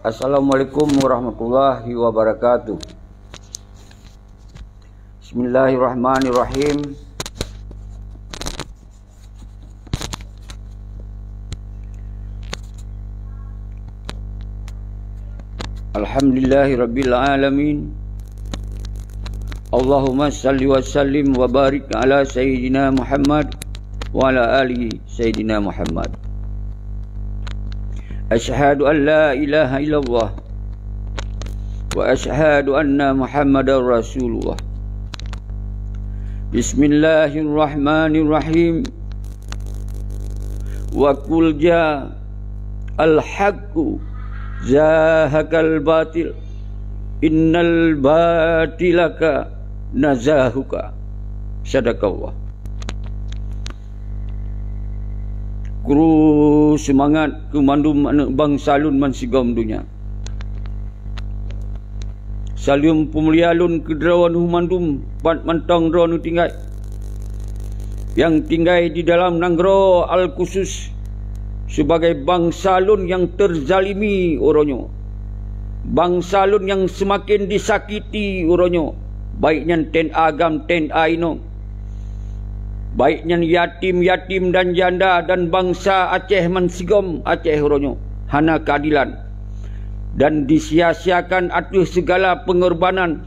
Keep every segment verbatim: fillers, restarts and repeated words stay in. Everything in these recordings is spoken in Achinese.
Assalamualaikum warahmatullahi wabarakatuh. Bismillahirrahmanirrahim. Alhamdulillahirabbil alamin. Allahumma salli wa sallim wa barik ala sayyidina Muhammad wa ala ali sayyidina Muhammad. Asyhadu an la ilaha illallah wa asyhadu anna Muhammadar Rasulullah. Bismillahirrahmanirrahim. Wa qul ja'al haqqu zahaqal batil, innal batila kana zahuqa. Sadaqallah. Kru seumangat keu mandum aneuëk bansa lôn bansigom donya. Saleuem peumulia lôn keu droeneueh mandum pat mantong droeneueh tinggai, nyang tinggai di dalam nanggroe Al-Khusus, sibagai bansa lôn nyang teuzalimi uroe nyoe, bansa lôn nyang seumaken disakiti uroe nyoe, baik nyan ten agam ten inong, baik nyan yatim-yatim dan janda dan bansa Aceh mansigom Aceh uroe nyoe, hana keuadilan. Dan disia-siakan ateueh sigala peungorbanan.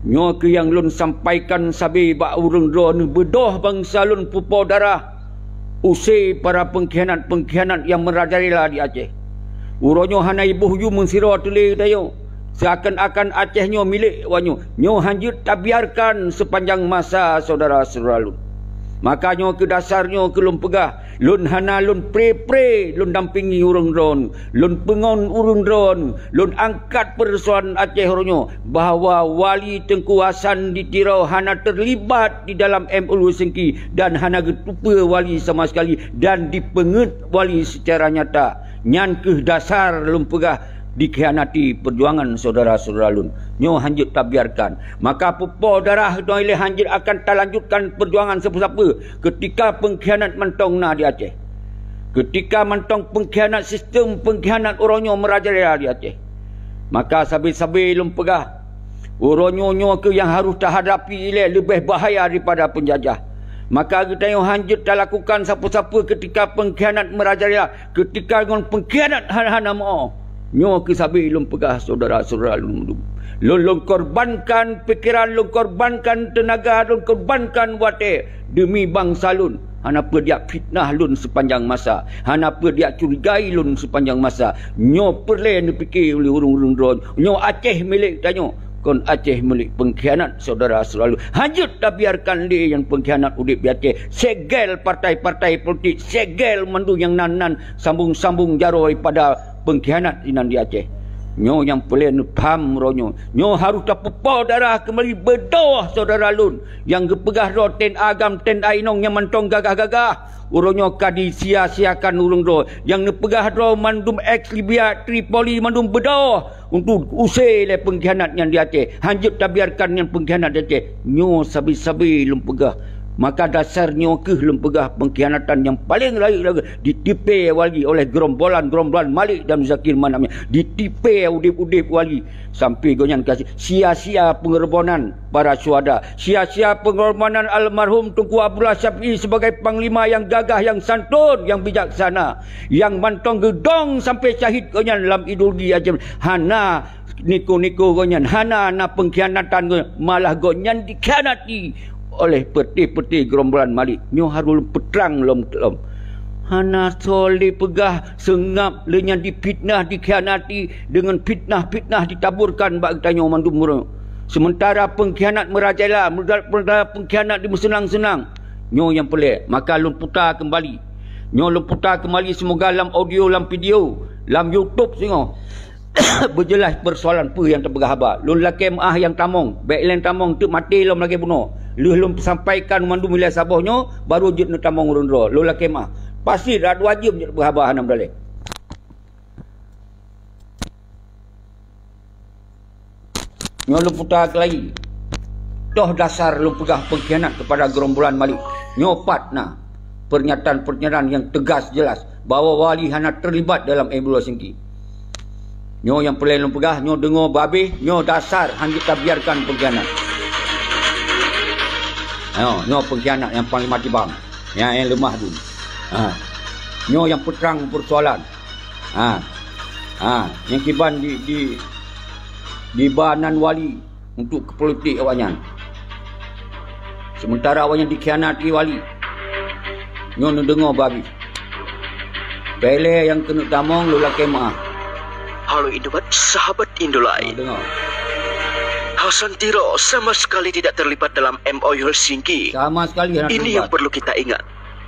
Nyoe keuh nyang lôn sampaikan sabe bak ureuëng droeneueh beudôh bansa lôn pupo darah, use para peungkhianat-peungkhianat nyang meurajalela di Aceh. Uroe nyoe hana iboh yum meusidroe teulé tanyoe, seakan-akan Aceh nyoe milék awaknyoe. Nyoe hanjeuet tabiarkan seupanjang masa, syedara-syedara lôn. Maka nyoe keuh dasar nyoe keuh lôn peugah, lôn hana lôn pre-pre lôn dampingi ureuëng droeneueh, lôn peungon ureuëng droeneueh, lôn angkat peursoalan Aceh uroe nyoe bahwa Wali Teungku Hasan di Tiro hana teulibat di dalam M O U Helsinki dan hana geuteupeue wali sama sekali dan dipeungeuet wali secara nyata. Nyan keuh dasar lôn peugah dikhianati peujuangan syedara-syedara lôn. Nyoe hanjeuet tabiarkan. Maka pupo darah nyoe ilée hanjeuet akan talanjutkan peujuangan sapeue-sapeue keutika peungkhianat mantong na di Aceh. Keutika mantong peungkhianat sistem peungkhianat uroe nyoe meurajalela di Aceh. Maka sabe-sabe lôn peugah, uroe nyoe nyoe keuh nyang harôh tahadapi ilée leubeh bahaya daripada peunjajah. Maka geutanyoe hanjeuet talakukan sapeue-sapeue keutika peungkhianat meurajalela, keutika ngon peungkhianat hana-hana meu. Nyoe keuh sabe lôn peugah syedara-syedara lôn mandum. Lôn, lôn korbankan pikeran, lôn korbankan teunaga, lôn korbankan watée deumi bansa lôn. Hana peue diak fitnah lôn seupanjang masa. Hana peue diak curigai lôn seupanjang masa. Nyoe peureulée neupike ulée ureuëng-ureuëng droe. Nyoe Aceh milék tanyoe. Kon Aceh milék peungkhianat syedara-syedara lôn. Hanjeuet tabiarkan lé nyang peungkhianat udeb di Aceh. Segel partai-partai politik, segel mandum nyang nan-nan sambong-sambong jaroe pada peungkhianat inan di Aceh. Nyoe nyang peureulée neupham uroe nyoe. Nyoe harôh tapeupo darah keumbali beudôh syedara lôn. Nyang geupeugah droe ten agam ten inong nyang mantong gagah-gagah. Uroe nyoe ka disia-siakan ureuëng droe. Nyang neupeugah droe mandum ex Libya, Tripoli mandum beudôh. Untuk use lé peungkhianat nyan di Aceh. Hanjeuet tabiarkan nyan peungkhianat di Aceh. Nyoe sabe-sabe lôn peugah. Maka dasar nyoe keuh lôn peugah peungkhianatan nyang paleng rayeuk lagée ditipée wali oleh gerombolan-gerombolan Malik dan Muzakir Manaf nyan. Ditipée udeb-udeb wali sampai gobnyan ka sia-sia peungorbanan para syuhada. Sia-sia peungorbanan almarhum Teungku Abdullah Syafi'i sebagai panglima nyang gagah, nyang santun, nyang bijaksana. Nyang mantong geudong sampai syahid gobnyan lam ideologi Aceh. Hana niko-niko gobnyan, hana na peungkhianatan gobnyan, malah gobnyan dikhianati oleh peuté-peuté gerombolan Malik. Nyoe harôh lôn peutrang lom-lom. Hana soe lé peugah seungab lé nyan difitnah, dikhianati deungon fitnah-fitnah ditaburkan bak geutanyoe mandum uroe. Sementara peungkhianat meurajalela, sementara peungkhianat dimeuseunang-seunang. Nyoe nyang peureulée, maka lôn puta keumbali. Nyoe lôn puta keumbali, seumoga lam audio, lam video, lam YouTube singoh beujeulaih peusoalan peue nyang tapeugah haba. Lôn lakée meuáh nyang tamong, bék lé tamong teuk maté lom lagée bunoe. Lheueh lôn peusampaikan mandum ilée saboh nyoe, barô jeuet neutamong ureuëng droe. Lôn lakée meuáh. Pasti rot dua jeuem jeuet peugah haba hana meudalée. Nyoe lôn puta keulayi. Toh dasar lôn peugah peungkhianat keupada gerombolan Malik. Nyoe pat na pernyataan-pernyataan nyang teugas jeulaih bahwa Wali hana teulibat dalam M O U Helsinki. Nyoe nyang peureulée lôn peugah, nyoe deungoe beu habéh, nyoe dasar hana jeuet tabiarkan pengkhianat. Nyoe, nyoe pengkhianat nyang Panglima Tibang, nyang, nyang leumah dum. Ha. Nyoe nyang peutrang peusoalan. Ha. Ha, nyang kiban di, di, diba nan wali untuk keu politik awaknyan. Sementara awaknyan dikhianati wali. Nyoe neudeungoe beu habéh. Peureulée nyang keuneuk tamong lôn lakée meuáh. Halo Indobat, sahabat Indolai. Ha, deungoe. Hasan Tiro sama sekali tidak terlibat dalam M O U Helsinki. Sama sekali hana terlibat. Ini yang perlu kita ingat.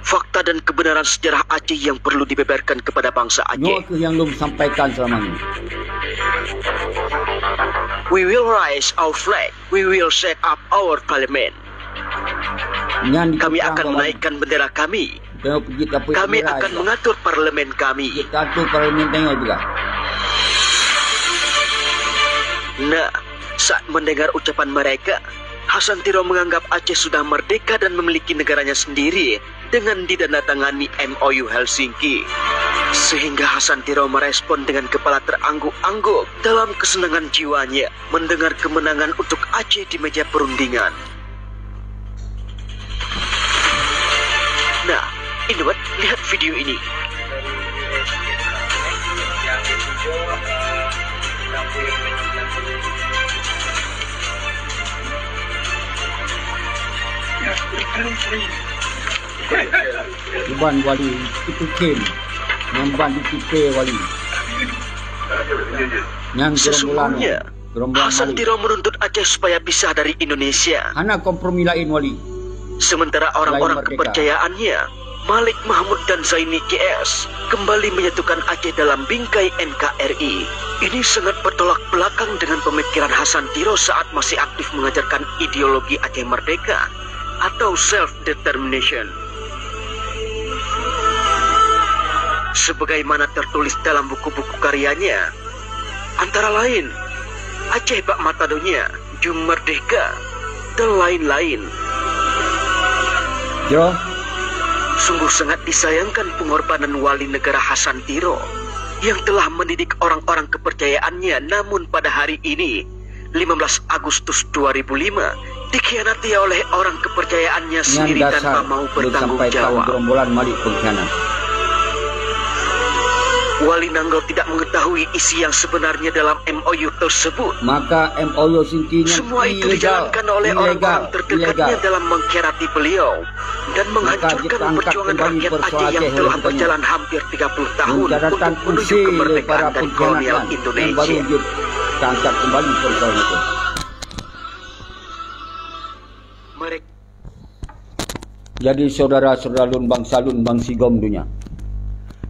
Fakta dan kebenaran sejarah Aceh yang perlu dibeberkan kepada bangsa Aceh. Nyoe keuh nyang lôn sampaikan selama ini. We will raise our flag. We will set up our parliament. Nyan kami akan menaikkan bendera kami. Kami akan mengatur parlemen kami. Kita atur parlemen tengok juga. Nah, saat mendengar ucapan mereka, Hasan Tiro menganggap Aceh sudah merdeka dan memiliki negaranya sendiri dengan ditandatangani M O U Helsinki. Sehingga Hasan Tiro merespon dengan kepala terangguk-angguk dalam kesenangan jiwanya mendengar kemenangan untuk Aceh di meja perundingan. Nah, Indobat, lihat video ini. Iban wali itu kem, nyang ban ditipe wali. Nyang gerombolan, sesungguhnya, gerombolan Hasan Malik. Tiro menuntut Aceh supaya pisah dari Indonesia. Hana kompromi lain, wali. Sementara orang-orang kepercayaannya, Malik Mahmud dan Zaini C S, kembali menyatukan Aceh dalam bingkai N K R I. Ini sangat bertolak belakang dengan pemikiran Hasan Tiro saat masih aktif mengajarkan ideologi Aceh Merdeka atau self determination. Sebagaimana tertulis dalam buku-buku karyanya, antara lain Aceh bak Mata Donya, Jum Merdeka, dan lain-lain. Sungguh sangat disayangkan pengorbanan Wali Negara Hasan Tiro yang telah mendidik orang-orang kepercayaannya, namun pada hari ini, lima belas Agustus dua ribu lima, dikhianati oleh orang kepercayaannya sendiri tanpa mau bertanggung jawab. Nyan dasar lôn sampaikan gerombolan Malik pengkhianat. Wali Nanggro tidak mengetahui isi yang sebenarnya dalam M O U tersebut. Maka M O U Helsinki nyan ilegal, ilegal, ilegal. Semua itu dijalankan oleh orang-orang terdekatnya dalam mengkhianati beliau dan menghancurkan perjuangan rakyat Aceh yang telah berjalan hampir tiga puluh tahun untuk menuju kemerdekaan dari kolonial Indonesia. Jadi, saudara-saudara lôn, bansa lôn bansigom donya,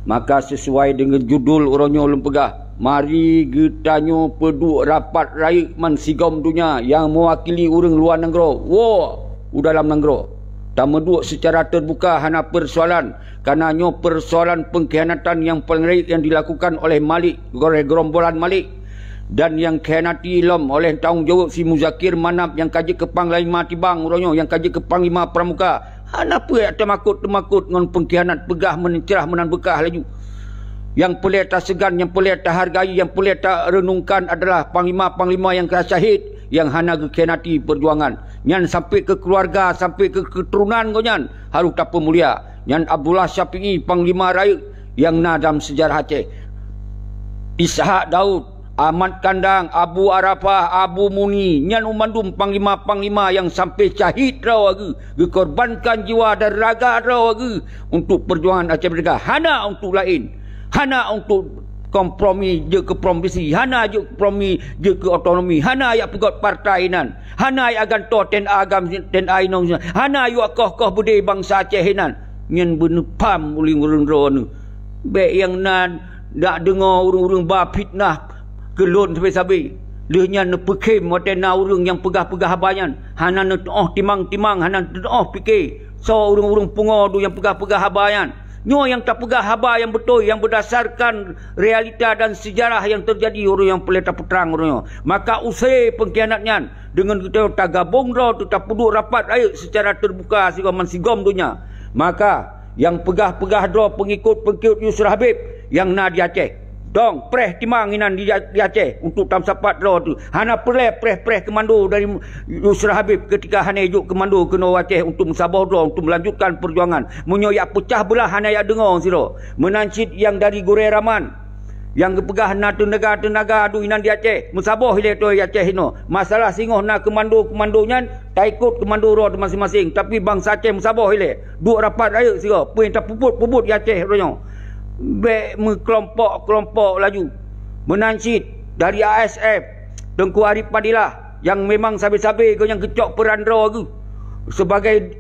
maka sesuai deungon judul uroe nyoe lôn peugah, mari geutanyoe peuduek rapat rayeuk bansigom donya nyang meuwakili ureuëng luwa nanggroe woe u dalam nanggroe. Tameuduek seucara teubuka, hana peusoalan, kareuna nyoe peusoalan peungkhianatan nyang paleng rayeuk nyang dilakukan oleh Malik, oleh gerombolan Malik, dan nyang khianati lom oleh tanggong jaweueb si Muzakir Manaf nyang ka jeuet keu Panglima Tibang uroe nyoe, nyang ka jeuet keu Panglima Pramuka. Hana peue jak teumakot-teumakot ngon peungkhianat, peugah meuncrah meunan beukah laju. Nyang peureulée taseugan, nyang peureulée tahargai, nyang peureulée tareunungkan adalah panglima-panglima nyang ka syahid, nyang hana geukhianati peujuangan. Nyan sampai keu keuluwarga, sampai keu keuturonan gobnyan harôh tapeumulia. Nyan Abdullah Syafi'i, panglima rayeuk nyang na dalam seujarah Aceh. Ishak Daud, Ahmad Kandang, Abu Arafah, Abu Muni, nyan u mandum panglima-panglima nyang sampai syahid droe geuh, geukorbankan jiwa dan raga droe geuh untuk peujuangan Aceh Merdeka. Hana untuk laén. Hana untuk kompromi jeuet keu provinsi, hana jeuet kompromi jeuet keu otonomi, hana jak peugét partai nan, hana jak gantoe TNA agam, TNA inong, hana jak koh-koh beudé bansa Aceh nan. Nyan beuneupham uleue ureuëng droeneueh. Bék nyang nan jak deungoe ureuëng-ureuëng ba fitnah keu lôn sabé-sabé. Lheueh nyan neupeukhem watée na ureuëng nyang peugah-peugah haba nyan, hana neuteuoh timang-timang, hana neuteuoh pike. Soe ureuëng-ureuëng pungo dum nyang peugah-peugah haba nyan? Nyoe nyang tapeugah haba nyang beutôi, nyang beudasarkan realita dan seujarah nyang teujadi uroe nyang peureulée tapeutrang uroe nyoe. Maka use peungkhianat nyan, deungon geutanyoe tagabong droe teuh tapeuduek rapat rayeuk seucara teubuka sigoe bansigom donya. Maka nyang peugah-peugah droe peungikot-peungikot Yusra Habib nyang na di Aceh, Dong, preh timang inan di, di Aceh untuk tameusapat droe teuh. Hana peureulée preh-preh keumando dari Yusra Habib ketika hana jok keumando keunoe Aceh untuk meusaboh droe untuk meulanjutkan peujuangan. Meunyoe jak peucah beulah hana jak deungoe sidroe. Meunan cit nyang dari gurée Raman, nyang geupeugah na teunaga-teunaga adu inan di Aceh, meusaboh ilée droe di Aceh inoe. Masalah singoh na keumando-keumando nyan, taikot keumando droe maséng-maséng, tapi bansa Aceh meusaboh ilée. Duek rapat rayeuk sigoe, peue nyang tapeubuet-peubuet di Aceh uroe nyoe. Bék meukelompok-kelompok laju. Meunan cit dari A S F, Teungku Arif Fadilah, nyang memang sabe-sabe geuh nyang geucok peuran droe geuh sebagai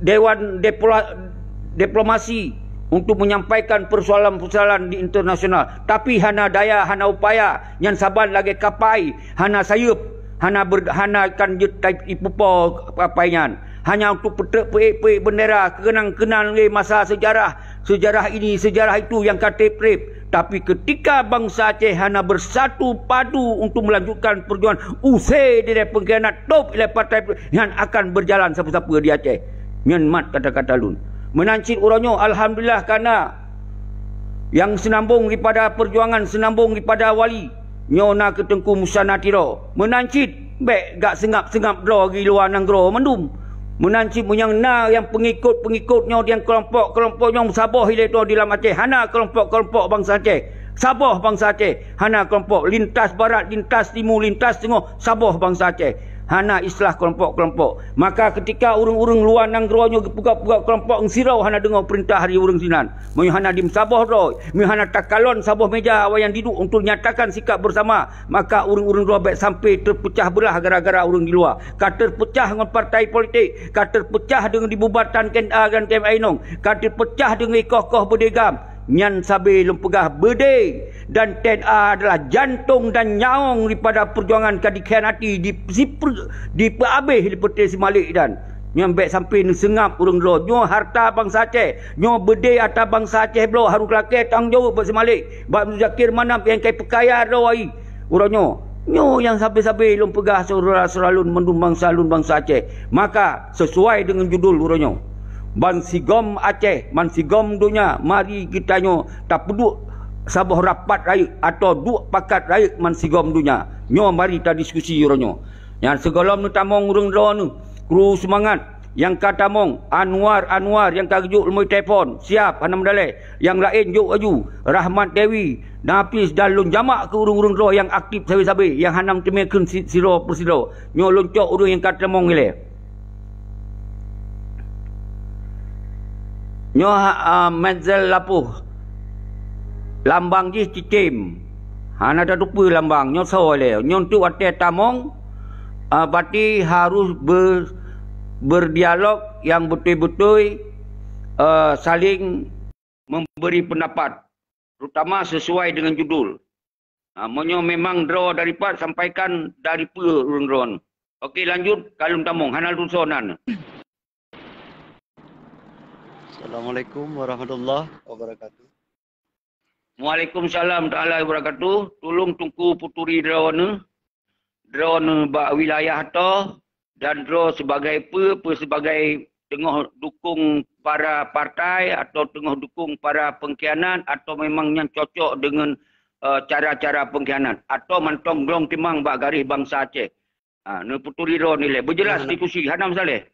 Dewan Diplola-, Diplomasi untuk menyampaikan persoalan-persoalan di internasional. Tapi hana daya, hana upaya, nyan saban lagée kapai, hana sayeuep, hana ber-, hana kan jeuet tai-, ipupo kapai nyan. Hanya untuk peutrek peuék-peuék bendera, keunan-keunan lé masa sejarah, sejarah ini, sejarah itu nyang ka treb-treb. Tapi ketika bansa Aceh hana bersatu padu untuk melanjutkan perjuangan, use dilée pengkhianat, top ilée partai nyan akan berjalan sapeue-sapeue di Aceh. Nyan mat kata-kata lôn. Meunan cit uroe nyoe, alhamdulillah, kana nyang seunambong daripada perjuangan, seunambong daripada wali. Nyoe na keu Teungku Musa Natiro. Meunan cit, bék gak seungab-seungab droe di luwa nanggroe mandum. Meunan cit meunyoe na nyang peungikot-peungikot nyoe, nyang keulompok-keulompok nyoe saboh ilée droe di lam Aceh. Hana keulompok-keulompok bansa Aceh. Saboh bansa Aceh. Hana keulompok lintas barat, lintas timu, lintas teungoh, saboh bansa Aceh. Hana istilah keulompok-keulompok. Maka ketika ureuëng-ureuëng luwa nanggroe nyoe geupeugah-peugah keulompok, sidroe hana deungoe peurintah dari ureuëng sinan. Meunyoe hana dimeusaboh droe, meunyoe hana takalon saboh meja awaknyan diduek untuk nyatakan sikap bersama, maka ureuëng-ureuëng droe bék sampai teupeucah beulah gara-gara ureuëng di luwa. Ka teupeucah ngon partai politik, ka teupeucah deungon dibubarkan K N A dan T M A inong, ka teupeucah deungon ikoh-koh beudé GAM. Nyan sabe lôn peugah, beudé dan T N A adalah jantong dan nyawong daripada perjuangan ka dikhianati, di-, sipeu-, dipeuabéh lé Peuté Si Malik dan nyan bék sampai neuseungab ureuëng droe. Nyoe harta bansa Aceh, nyoe beudé harta bansa Aceh bloe, harôh lakée tanggong jaweueb bak Si Malik, bak Muzakir Manaf nyang ka ipeukaya droe uroe nyoe. Nyoe nyang sabe-sabe lôn peugah syedara-syedara lôn mandum bansa lôn bansa Aceh. Maka sesuai deungon judul uroe nyoe, bansigom Aceh, bansigom donya, mari geutanyoe tapeuduek saboh rapat rayeuk atau duek pakat rayeuk bansigom donya. Nyoe mari tadiskusi uroe nyoe. Nyan sigohlom neutamong ureuëng droeneuh, kru seumangat nyang ka tamong, Anwar, Anwar nyang ka geujok lumboi telepon, siap hana meudaleh. Nyang laén jok laju, Rahmat Dewi, Nafis dan lôn jamak keu ureuëng-ureuëng droe nyang aktif sabe-sabe nyang hana meuteumé kheun si-, sidroe peusidroe. Nyoe lôn cok ureuëng nyang ka tamong ilée. Nyoe ha-, ah, Menzel Lapuh. Lambang jih cicém. Hana tateupeue lambang, nyoe soe lé. Nyoe untuk watée tamong, ah, berarti harus ber-, berdialog yang beutôi-beutôi, eh, saling memberi pendapat, terutama sesuai dengan judul. Ha, meunyoe memang droe dari pat, sampaikan dari peue ureuëng droe. Oke, lanjut, ka lôn tamong, hana lôn soe nan. Assalamualaikum warahmatullahi wabarakatuh. Waalaikumsalam taala wabarakatuh. Tulông Teungku peuturi droeneuh, droeneuh bak wilayah toh, dan droe sebagai peue, peue sebagai teungoh dukung para partai atau teungoh dukung para pengkhianat atau memang nyan cocok dengan, eh, cara-cara pengkhianat atau mantong glong timang bak garéh bansa Aceh. Ha, neupeuturi droe nilai. Berjelas diskusi, hana masalah.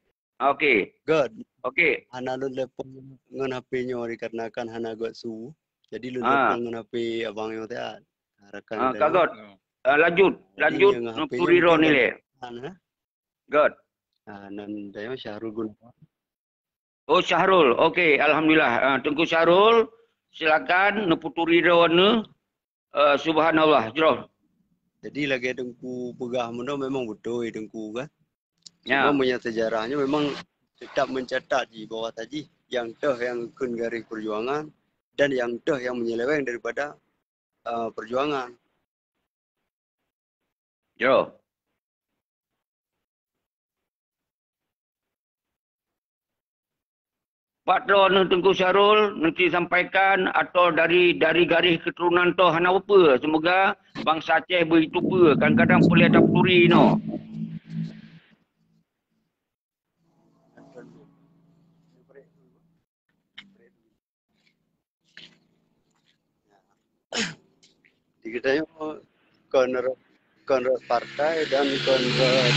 Oke. Good. Oke. Hana lôn telepon ngon H P nyoe dikarenakan hana gét su. Jadi lôn telepon ngon H P abang nyoe teuh. Rakan ka gét. Ah, lanjut, lanjut, neupeuturi droe nilai. Good. Ah, nan dayah Syahrul Gunawan. Oh, Syahrul. Oke, alhamdulillah. Ah, Teungku Syahrul, silakan neupeuturi droeneuh. Eh, subhanallah, jroh. Jadi lagée Teungku peugah meunoe memang beutôi Teungku kan. Ya. Cuma meunyoe sejarahnya memang tetap mencatat di bawah tadi yang teuh yang kheun garéh perjuangan dan yang teuh yang menyeleweng daripada, eh, perjuangan. Jroh. Pat droeneuh Teungku Syahrul, neuti sampaikan atau dari, dari garéh keuturonan toh hana peue-peue. Semoga bansa Aceh beuitu peue, kadang-kadang peulée taputuri inoe. Geutanyoe kon rot, kon rot partai dan kon rot,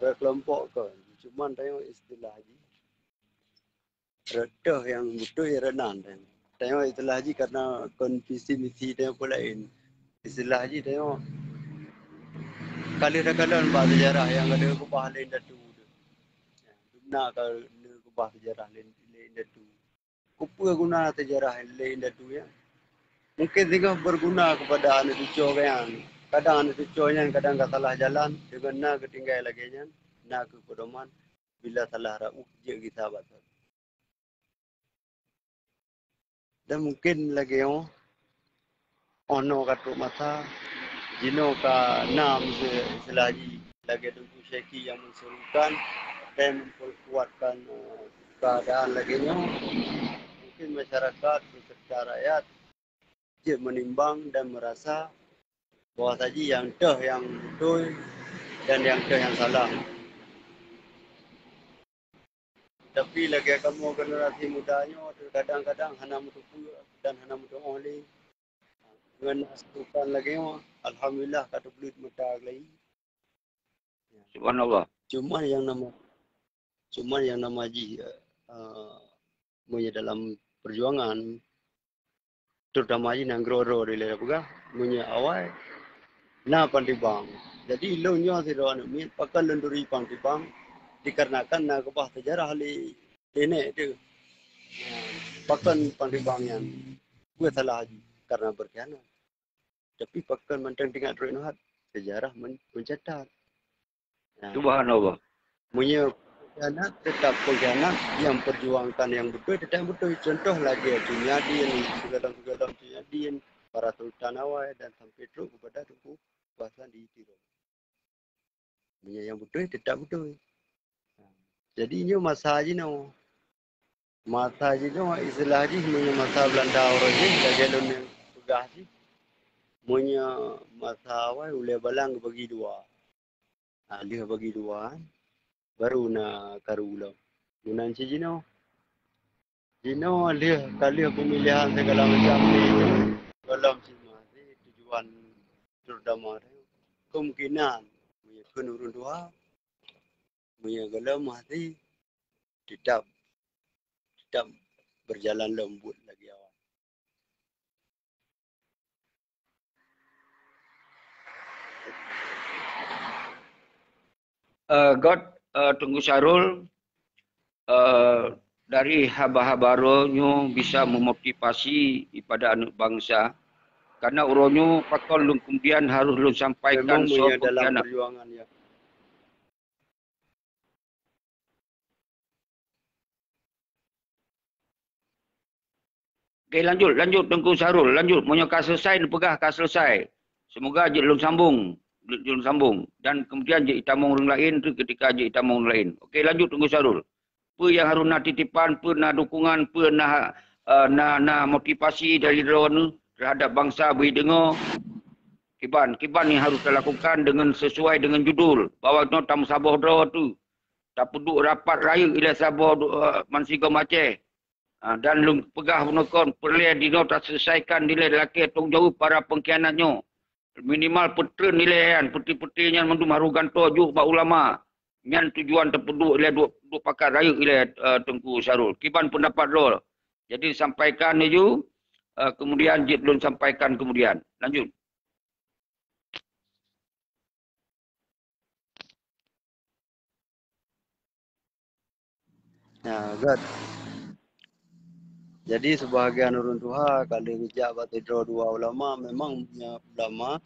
rot kelompok kon. Cuman tanyoe istilah jih rot toh nyang beutôi rot nan. Tanyoe istilah jih karena kon visi misi tanyoe peue laén. Istilah jih tanyoe ka lheueh takalon bak sejarah nyang ka lheueh keubah lé indatu. Dumna ka lheueh keubah sejarah lé, lé indatu. Keupeue guna sejarah lé indatu nyan? Mungken singoh beuguna keupada aneuk cucoe geuh nyan. Kadang aneuk cucoe nyan kadang ka salah jalan, deungon na geutinggai lagée nyan, na kheueh peudoman, bila salah rot jeuet gisa bak thon. Dan mungken lagée nyoe, oh noe ka trok masa, jinoe ka na meuseu istilah jih lagée Teungku Syeki nyang meusurukan dan memperkuatkan, eh, keadaan lagée nyoe. Mungken masyarakat beserta rakyat jeuet menimbang dan merasa bahwa saji nyang toh nyang beutôi dan nyang toh nyang salah. Tapi lagée kamoe generasi muda nyoe, kadang-kadang hana meuteupeue dan hana meuteuoh lé. Ngon masukan lagée nyoe, alhamdulillah ka teubeuleuet mata geulayie. Subhanallah. Cuman nyang nama, cuman nyang nama jih, eh, meunyoe dalam perjuangan, terutama jih nyang groe-groe dilée peugah, meunyoe awai na Pang Tibang. Jadi lôn nyoe sidroe aneuk miet, pakon lôn turi Pang Tibang, dikarenakan na keubah seujarah lé, lé nek teuh. Pakon Pang Tibang nyan? Peue salah jih? Karena berkhianat. Tapi pakon mantong teuingat rot nyoe that, seujarah men-, mencatat. Nah, subhanallah. Meunyoe pengkhianat, tetap pengkhianat, nyang perjuangkan nyang beutôi, tetap beutôi. Contoh lagée Cut Nyak Dhien, sigohlom-sigohlom Cut Nyak Dhien, para sultan awai dan sampai trok keupada Teungku Hasan di Tiro. Meunyoe nyang beutôi, tetap beutôi. Jadi nyoe masa jinoe. Masa jinoe istilah jih meunyoe masa Beulanda uroe jih lagée lôn peugah jih. Meunyoe masa awai ulée balang geubagi dua. Ha, lheueh bagi dua, baru na karu lom. Meunan cit jinoe. Jinoe lheueh ka lheueh peumilihan segala macam lé gohlom cit meuhasé tujuan terutama kemungkinan meunyoe kheun ureuëng tuha, meunyoe gohlom meuhasé tetap, tetap berjalan lom buet lagée awai. Eh, göt, eh, Teungku Syahrul, eh, dari haba-haba droeneuh bisa memotivasi ipada aneuk bangsa. Karena uroe nyoe pakon lôn kemudian harus lôn sampaikan soe pengkhianat. Memang meunyoe dalam perjuangan, ya. Oke, lanjut, lanjut Teungku Syahrul, lanjut. Meunyoe ka selesai, neupeugah ka selesai. Semoga jeuet lôn sambung, jeuet lôn sambung. Dan kemudian jeuet itamong ureuëng laén tu ketika jeuet itamong ureuëng laén. Oke, lanjut Teungku Syahrul. Peue nyang harôh na titipan, peue na dukungan, peue na, eh, na, na motivasi dari droeneuh terhadap bangsa beudeungoe? Kiban, kiban nyang harôh talakukan deungon sesuai deungon judul bahwa nyoe tameusaboh droe tu. Tapeuduek rapat rayeuk ilée saboh, eh, bansigom Aceh. Ah, dan lôn peugah bunoe kon, peureulée dinoe taseulesaikan dilée lakée tanggung jaweueb para pengkhianat nyoe. Minimal peutreun dilée nyan, peuti-peuti nyan mandum harôh gantoe jok bak ulama. Nyan tujuan tapeuduek ilée duek, duek pakat rayeuk ilée, eh, Teungku Syahrul. Kiban peundapat droe. Jadi sampaikan laju, eh, kemudian jeuet lôn sampaikan kemudian. Lanjut. Ya, göt. Jadi, sebahagian ureuëng tuha ka lheueh geujak bak sidroe dua ulama, memang meunyoe ulama,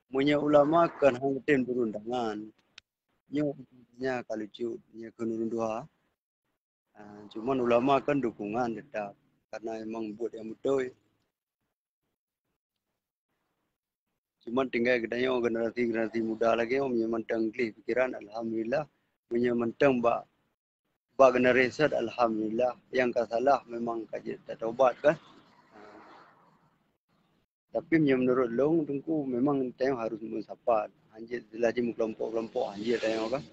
meunyoe ulama kon hana tem turun tangan. Nyoe nya ka lucu, nyoe kheun ureuëng tuha. Ah, cuman ulama kan dukungan tetap, karena emang buet nyang beutôi. Cuman tinggai geutanyoe generasi-generasi muda lagée nyoe, meunyoe mantong gleh pikiran, alhamdulillah. Meunyoe mantong bak, bak generasi sat, alhamdulillah. Nyang ka salah memang ka jeuet tatobat kan. Tapi meunyoe meunurot lôn, Teungku, memang tanyoe harôh meusapat. Hanjeuet laju meukelompok-kelompok, hanjeuet tanyoe kan.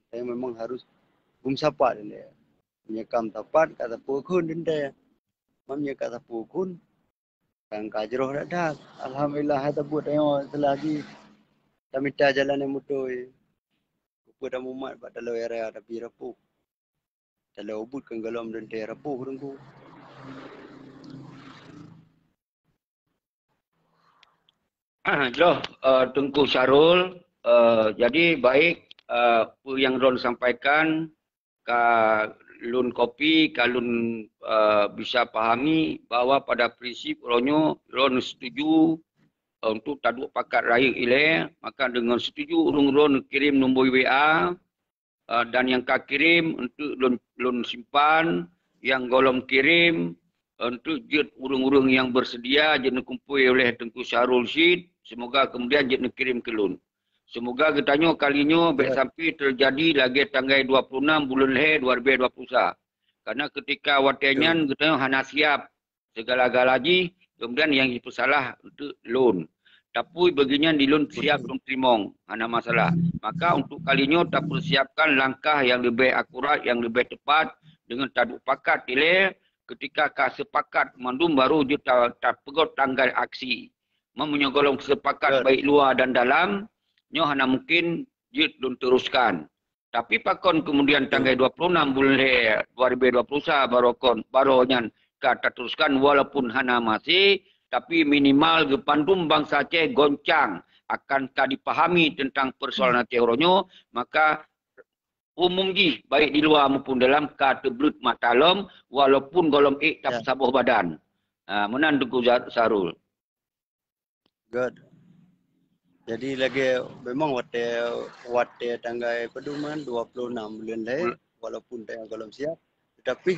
Tanyoe memang harôh meusapat teuntée. Meunyoe ka meusapat, ka sapeue kheun teuntée. Meunyoe ka sapeue kheun, Kan ka jroh that-that. Alhamdulillah, hai tabuet tanyoe seulagi tamita jalan nyang beutôi. Keupeue tamumat bak taloe raya tapi rapuh. Taloe ubit kan golom dan teh rapuh Teungku. Jroh, eh, Teungku Syarul, eh, jadi baik, eh, peue nyang droen sampaikan, ka lôn kopi, ka lôn, eh, bisa pahami bahwa pada prinsip uroe nyoe lôn setuju, eh, untuk taduek pakat rayeuk ilée, maka deungon setuju ureuëng droen kirim nombor W A, eh, dan nyang ka kirim untuk lôn, lôn simpan, nyang golom kirim untuk jeuet ureuëng-ureuëng nyang bersedia jeuet neukumpui oleh Teungku Syarul Rasyid, semoga kemudian jeuet neukirim keu lôn. Semoga geutanyoe kali nyoe bék sampai terjadi lagée tanggai dua puluh enam buleuen lhée dua ribu dua puluh satu. Karena ketika watée nyan geutanyoe hana siap segala-gala jih, kemudian nyang jipeusalah untuk lôn. Tapi bagi nyan di lôn siap lôn teurimong, hana masalah. Maka untuk kali nyoe tapersiapkan langkah nyang leubeh akurat, nyang leubeh tepat deungon taduek pakat ilée, ketika ka sepakat mandum baru jeuet ta-, tapeugot tanggai aksi. Meunyoe golom sepakat baik luwa dan dalam, nyoe hana mungkin jeuet lôn teruskan. Tapi pakon kemudian tanggai dua puluh enam buleuen lhée dua ribu dua puluh satu baroe kon, baroe nyan ka tateruskan walaupun hana maséh, tapi minimal geupandum bansa Aceh goncang akan ka dipahami tentang persoalan Aceh uroe nyoe, maka umum jih baik di luwa maupun dalam ka teubleuet mata lom walaupun golom ék tapeusaboh badan. Ha, meunan Teungku Za-, Syarul. Good. Jadi lagée memang watée, watée tanggai peduman dua puluh enam buleuen lhée, walaupun tanyoe golom siap, tetapi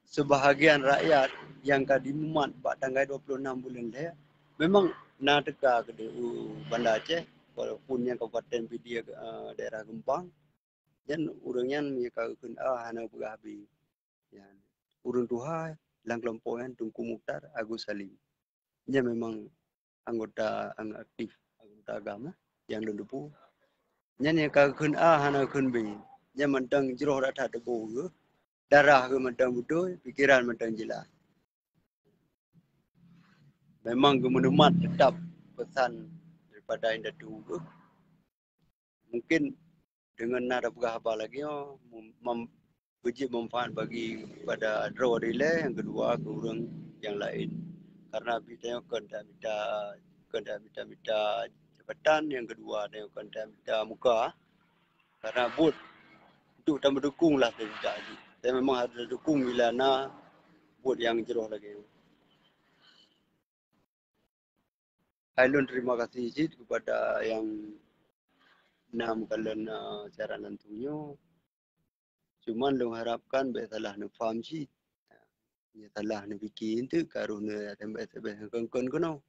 sebahagian rakyat nyang ka dimumat bak tanggai dua puluh enam buleuen lhée memang na teuka keudeh u Banda Aceh, walaupun nyang Kabupaten Pidie, eh, daerah Geumpang, dan ureuëng nyan meunyoe ka kheun ah hana peugah habéh. Nyan, ureuëng tuha lam keulompok nyan Teungku Mukhtar Agus Salim. Nyan memang anggota, anggota aktif, anggota agama nyang lôn teupeue. Nyan nyang ka kheun A hana kheun B. Nyan mantong jroh that-that tuboh geuh, darah geuh mantong beutôi, pikeran mantong jeulaih. Memang geumeunumat teutap peusan daripada indatu geuh. Mungkin deungon na tapeugah haba lagée nyoe, mem-, mem-, beujeuet manfaat bagi pada droe dilée, nyang keudua keu ureuëng nyang laén. Karena bit tanyoe kon tamita, kon tamita-mita jabatan, nyang keudua tanyoe kon tamita muka. Karena buet untuk tameudukong lah teuh tidak jih. Tapi memang harus dukong bila na buet nyang jroh lagée nyoe. Hai lôn terima kasih cit kepada nyang na meukalon, eh, siaran langsung nyoe. Cuman lôn harapkan bék salah neupaham cit. Nyang salah neupike eunteuk ka roh neu S M S, S M S kon-kon keunoe.